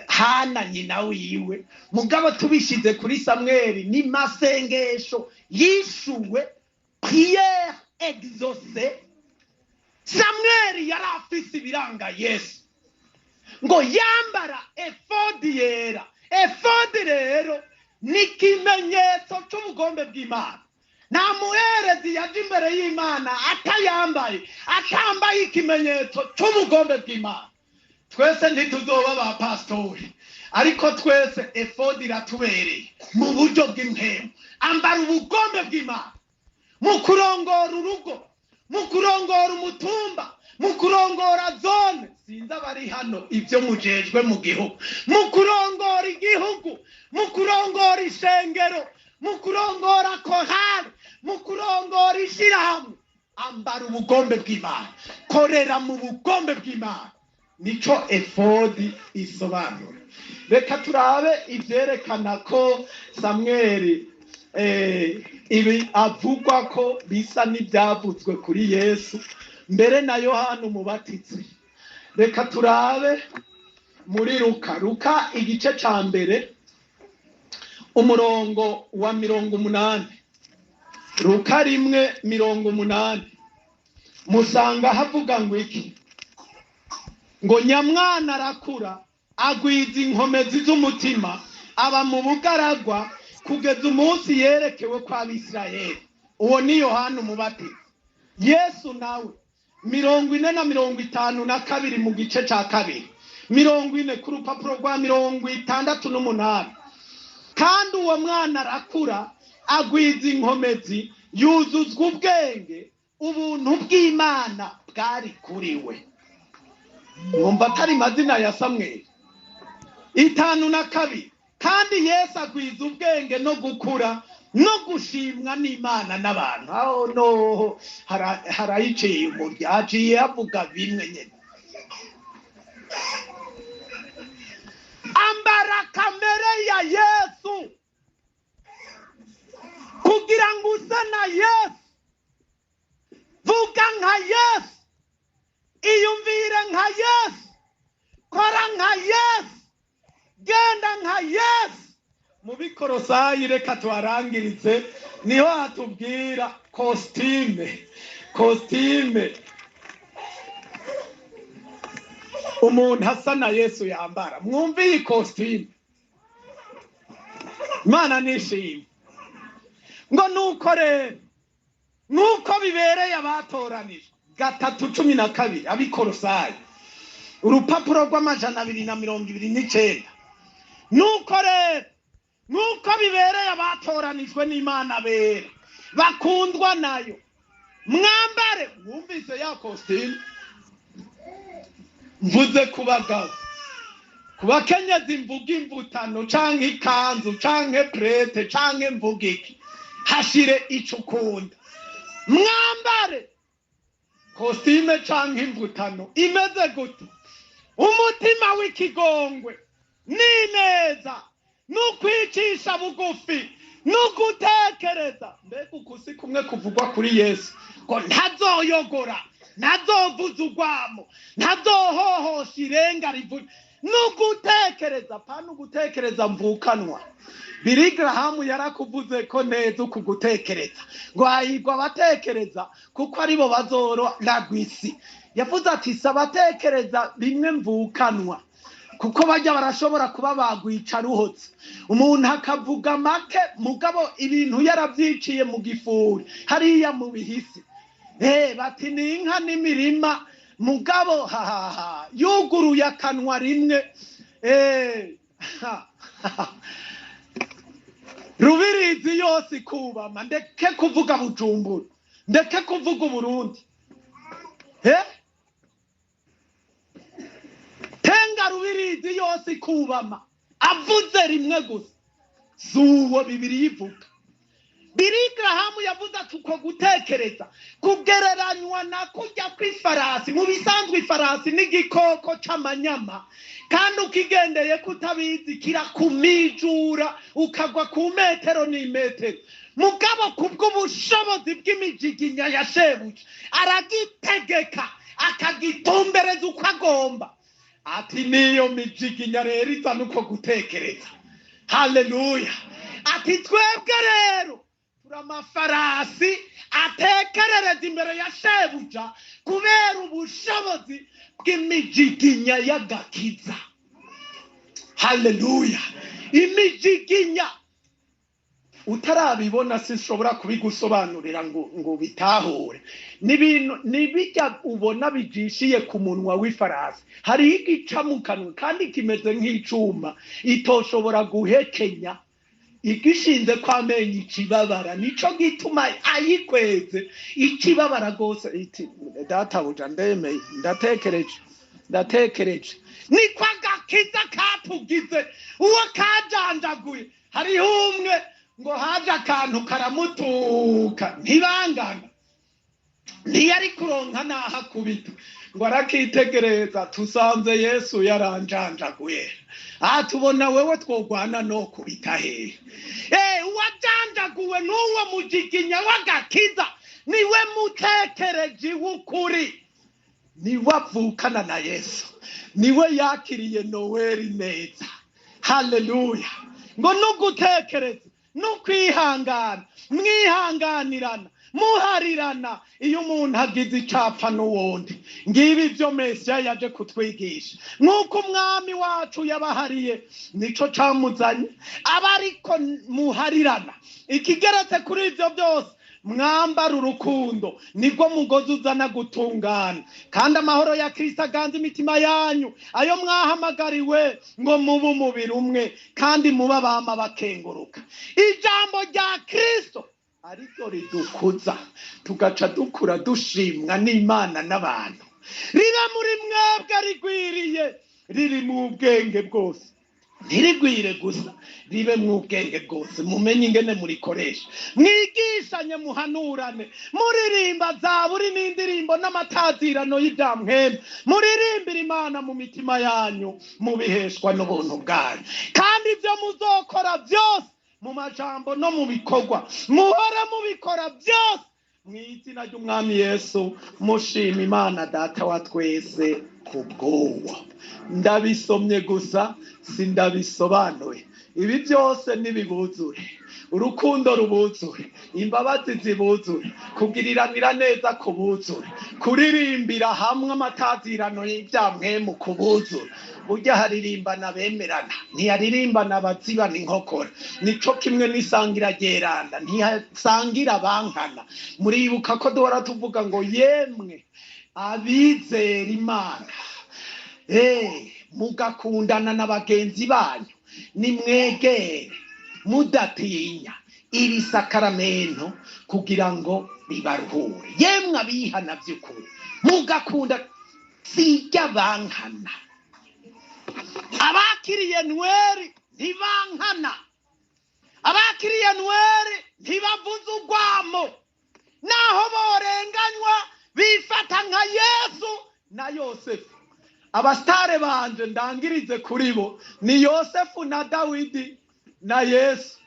Speaker 1: Hana nyina wiwe. Mugabo tubishyize kuri Samweli, ni masengesho yishuwe, prière exaucée. Samweli yari afise ibiranga Yesu, ngo yambara efodi yera. Efodi rero ni ikimenyetso cy'ubugombe bw'Imana. Nta muherezi yaje imbere y'Imana atayambaye, atambaye ikimenyetso cy'ubugombe bw'Imana. Twese ntituzoba ba pasitori, ariko twese efodi iratubereye mu buryo bw'impemu. Ambara ubugombe bw'Imana mu kurongora urugo, mu kurongora umutumba, Mu kurongora zone, sinzi abari hano ibyo mujejwe mu gihugu, mu kurongora igihugu, mu kurongora ishengero, mu kurongora korali, mu kurongora ishyirahamwe, ambara ubugombe bw'Imana, korera mu bugombe bw'Imana. Nico efodi isobanura. Reka turabe ivyerekana ko Samweli ibi avugwa ko bisa n'ibyavuzwe kuri Yesu mbere na Yohana Umubatizi. Reka turabe muri Luka igice ca mbere umurongo wa 80. Luka 1:80 musanga havuga ngo iki? Ngo nyamwana arakura agwiza inkomezi z'umutima, aba mu bugaragwa kugeza umunsi yerekewe kwa Abisirayeli. Uwo ni Yohana Umubatizi. Yesu nawe 40 na 52 mu gice ca kabiri, 40 ku rupapuro rwa 68. Kandi uwo mwana arakura agwiza inkomezi, yuzuzwa ubwenge, ubuntu bw'Imana bwari kuri we. Mwumva atari mazina ya Samweli. 52. Kandi Yesu agwiza ubwenge no gukura no gushimwa n'Imana n'abantu. Aho no harayiciye umurya, aciye avuga bimwe nyene. Ambara kamere ya Yesu kugira ngo use na Yesu, vuga nka Yesu, iyumvire nka Yesu, kora nka Yesu, genda nka Yesu. Mu Bikorosayi reka tuharangiritse, niho hatubwira kositime umuntu asa na Yesu yambara. Mwumve iyi kositime, Imana nishimye. Ngo nuko rero nuko bibereye abatoranijwe. 3:12 Abikorosayi, urupapuro rw'229. Nuko rero nuko bibereye abatoranijwe n'Imana bera bakundwa nayo, mwambare. Mwumvise ya kositime mvuze ku bagabo, ku bakenyezi mvuga imvutano canke ikanzu canke prete canke mvuga iki, hashire ico ukunda. Mwambare kositime canke imvutano imeze gute? Umutima w'ikigongwe n'ineza n'ukwicisha bugufi n'ugutekereza. Mbega ukusi kumwe kuvugwa kuri Yesu ngo ntazoyogora, ntazovuza urwamo, ntazohohosha irenga rivuga. N'ugutekereza, pana ugutekereza mvukanwa. Billy Graham yarakuvuze ko neza uku gutekereza, ngo hahirwa abatekereza kuko aribo bazoragwa isi. Yavuze ati si abatekereza bimwe mvukanwa, kuko bajya barashobora kuba bagwica ruhotse. Umuntu akavuga make mugabo ibintu yaravyiciye mu gifuri hariya mu bihisi. Bati ni inka n'imirima, mugabo hahaha yuguruye akanwa rimwe. Rubirizi yose ikubama. Ndeke kuvuga Bujumbura, ndeke kuvuga Uburundi. Tenga Rubirizi yose ikubama, avuze rimwe gusa. Zuwo Bibiri ivuga. Billy Graham yavuze ati uko gutekereza kugereranywa na kujya kw'ifarasi. Mu bisanzwe ifarasi n'igikoko c'amanyama, kandi ukigendeye kutabizi kirakumijura ukagwa ku metero n'imetero. Mugabo kubw'ubushobozi bw'imijiginya ya shebuja aragitegeka akagitumbereza uko agomba. Ati niyo mijiginya rero izana uko gutekereza. Haleluya. Ati twebwe rero amafarasi atekerereza imbere ya shebuja kubera ubushobozi bw'imijiginya y'agakiza. Haleluya. Imijiginya utarabibona sinshobora kubigusobanurira ngo bitahure. N'ibintu nibijya ubona bijishiye ku munwa w'ifarasi, hari igica mu kanwa kandi kimeze nk'icuma itoshobora guhekenya. Igishinze kw'amenyo ikibabara, nico gituma ayikweze ikibabara rwose. Iti databuja, ndemeye, ndatekereje, ndatekereje. Niko agakiza katugize uwo kajanjaguye. Hariho umwe ngo haje akantu karamutuka, ntibangana, ntiyari kuronka n'aho akubita, ngo arakitegereza: "Tusanze Yesu yaranjanjaguye, aha tubona wewe twogwana no kubita hehe?" Uwajanjaguwe n'uwo mujiginya w'agakiza niwe mutekereji w'ukuri, niwe avukana na Yesu, niwe yakiriye Noweli neza. Haleluya! Ngo nugutekereza nukwihangana, mwihanganirana, muharirana iyo umuntu agize icapfa n'uwundi. Ngibi ibyo Mesiya yaje kutwigisha. Nk'uko Umwami wacu yabahariye, nico camuzanye, aba ariko muharirana. Ikigeretse kuri ibyo byose, mwambara urukundo, nibwo mugozi uzana gutungana. Kandi amahoro ya Kristo aganza imitima yanyu, ayo mwahamagariwe ngo mube umubiri umwe, kandi mube abama bakenguruka. Ijambo rya Kristo ariryo ridukuza, tugaca dukura dushimwa n'Imana n'abantu, ribe muri mwebwe rigwiriye, riri mu bwenge bwose. Ntirigwire gusa, ribe mu bwenge bwose, mumenye ingene murikoresha. Mwigishanye, muhanurane, muririmba zaburi n'indirimbo n'amatazirano y'ibyamwembe, muririmbira Imana mu mitima yanyu, mubiheshwa n'ubuntu bwayo. Kandi ibyo muzokora byose mu majambo no mu bikorwa, muhore mubikora byose mu izina ry'Umwami Yesu, mushima Imana Data wa twese ku bw'uwo. Ndabisomye gusa, sindabisobanuye. Ibi byose nibibuzure, urukundo rubuzure, imbabazi zibuzure, kugiriranira neza kubuzure, kuririmbira hamwe amatazirano y'ibyamwemu kubuzure. Burya haririmbana bemerana, ntiyaririmbana abazibana inkokora. Nico kimwe n'isangira ryeranda, ntihasangira bankana. Muribuka ko duhora tuvuga ngo: "Yemwe abizera Imana, mugakundana na bagenzi banyu, nimwegere mudatinya iri sakaramento kugira ngo ribaruhure." Yemwe abihana by'ukuri mugakunda, sijya bankana. Abakiriye Nweri ntibankana, abakiriye Nweri ntibavuze urwamo, naho borenganywa bifata nka Yesu na Yosefu. Abasitare banje ndangirize kuri bo ni Yosefu na Dawidi na Yesu.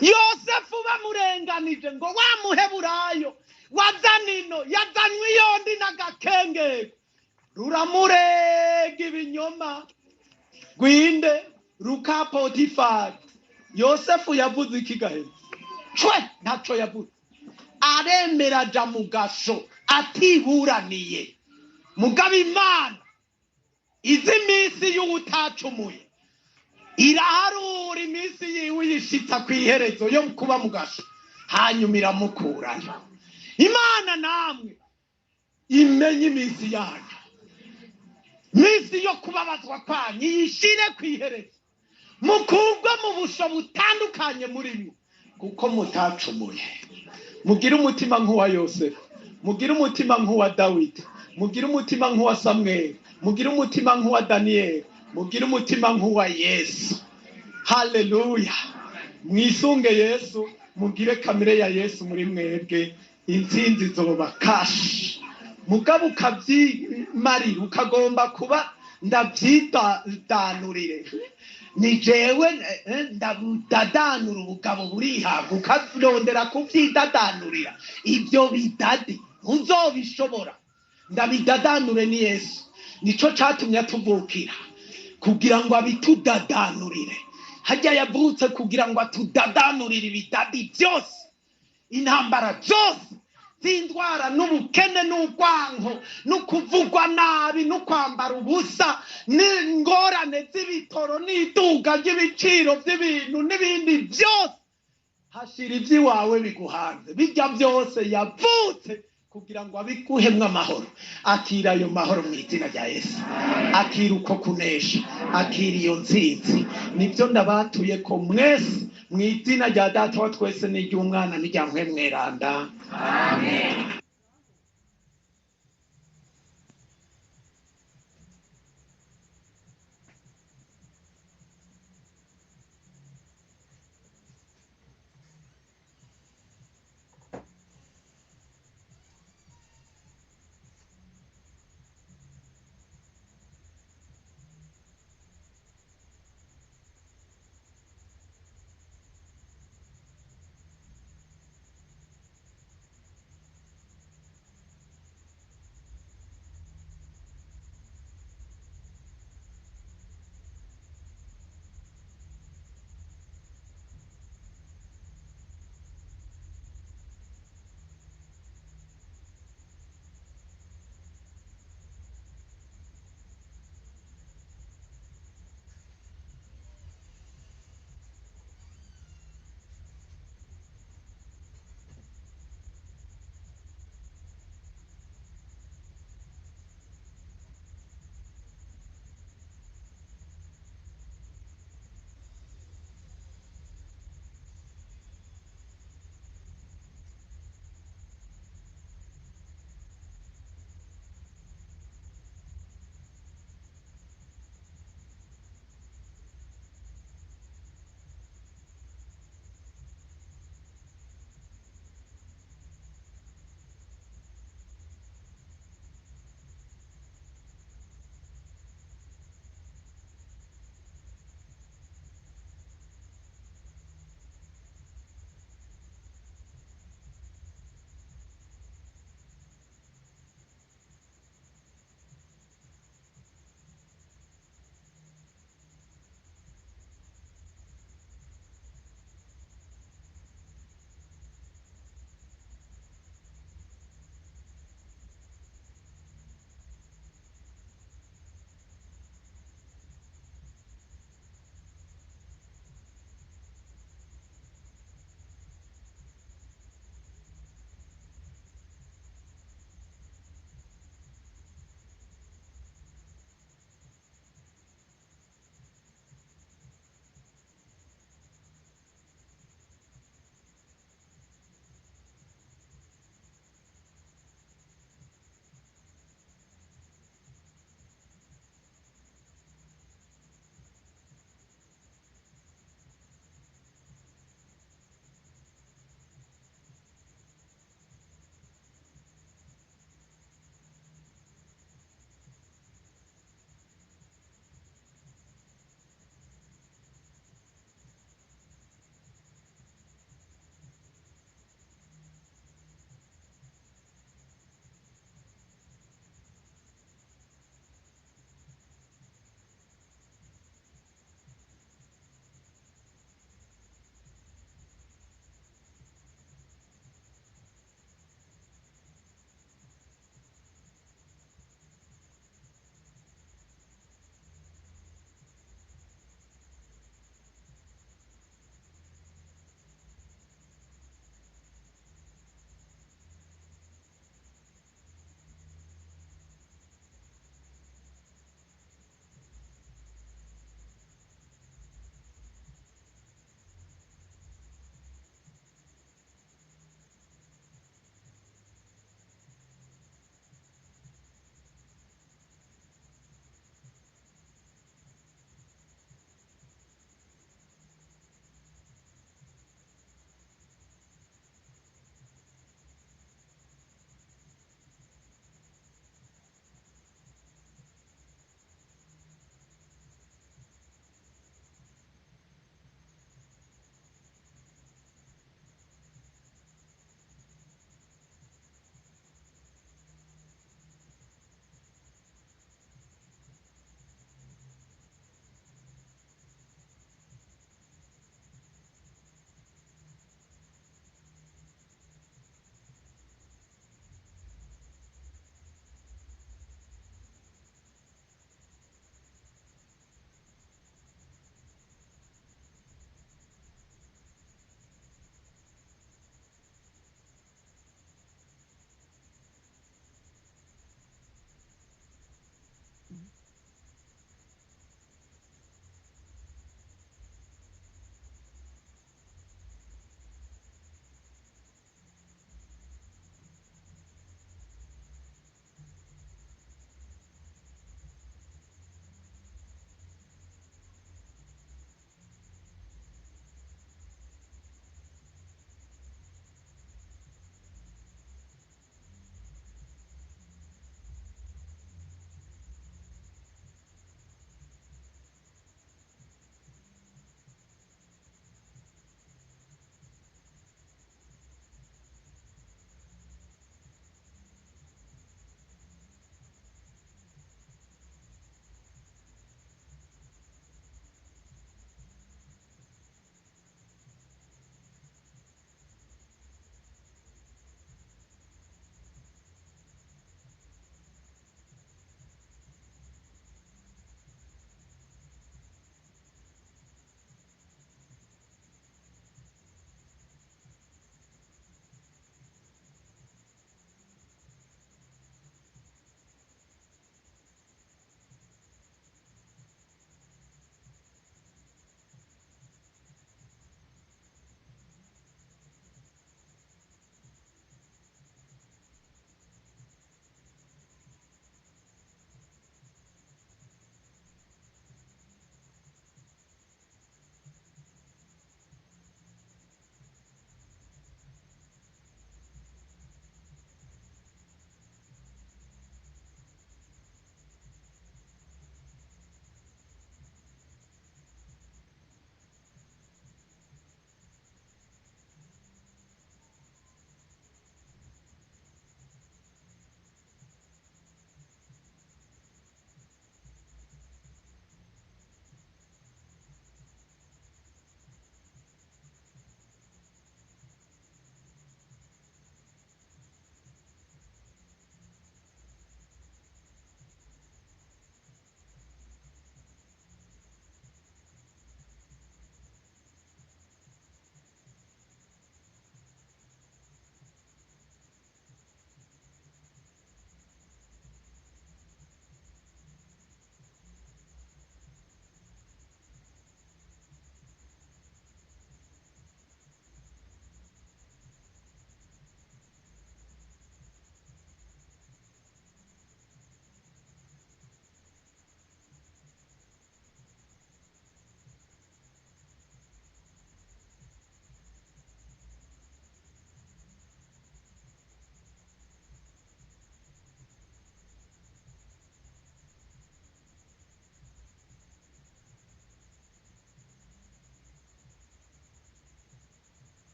Speaker 1: Yosefu bamurenganije ngo wa Muheburayo wazanino yazanywe iyondi n'agakengero, ruramurega ibinyoma gwinde ruka Potifari. Yosefu yavuze iki gaheza? Cwe ntaco yavuze, aremera aja mu gasho atiburaniye. Mugabo Imana izi minsi y'uwutacumuye iraharura iminsi yiwe, uyishitsa ku iherezo yo kuba mu gasho, hanyuma iramukurayo. Imana namwe imenye iminsi yanyu, iminsi yo kubabazwa kwanyu iyishire ku iherezo, mukugwe mu busho butandukanye muri mwe, kuko mutacumuye. Mugire umutima nk'uwa Yosefu, mugire umutima nk'uwa Dawidi, mugire umutima nk'uwa Samweli, mugire umutima nk'uwa Daniyeli, mugire umutima nk'uwa Yesu. Haleluya! Mwisunge Yesu, mugire kamere ya Yesu muri mwebwe, intsinzi izoba kashi. Mugabo ukabyimarira, ukagomba kuba ndabyidanurire, ni jewe ndabudadanura, ubugabo burihabwa, ukarondera kubyidadanurira, ibyo bidadi ntuzobishobora. Ndabidadanure ni Yesu, nico catumye atuvukira, kugira ngo abitudadanurire. Hajya yavutse kugira ngo atudadanurire ibidadi byose, intambara zose z'indwara n'ubukene n'urwanko n'ukuvugwa nabi no kwambara ubusa n'ingorane z'ibitoro n'iduga ry'ibiciro by'ibintu n'ibindi byose. Hashira iby'iwawe biguhanze, bijya byose yavutse. Kugira ngo abiguhemwo amahoro. Akira ayo mahoro mu izina rya Yesu, akira uko kunesha, akira iyo ntsinzi. Nibyo ndabatuye ko mwese mu izina rya Data wa twese n'iry'Umwana n'irya Mpwemu Mweranda.
Speaker 2: Amen.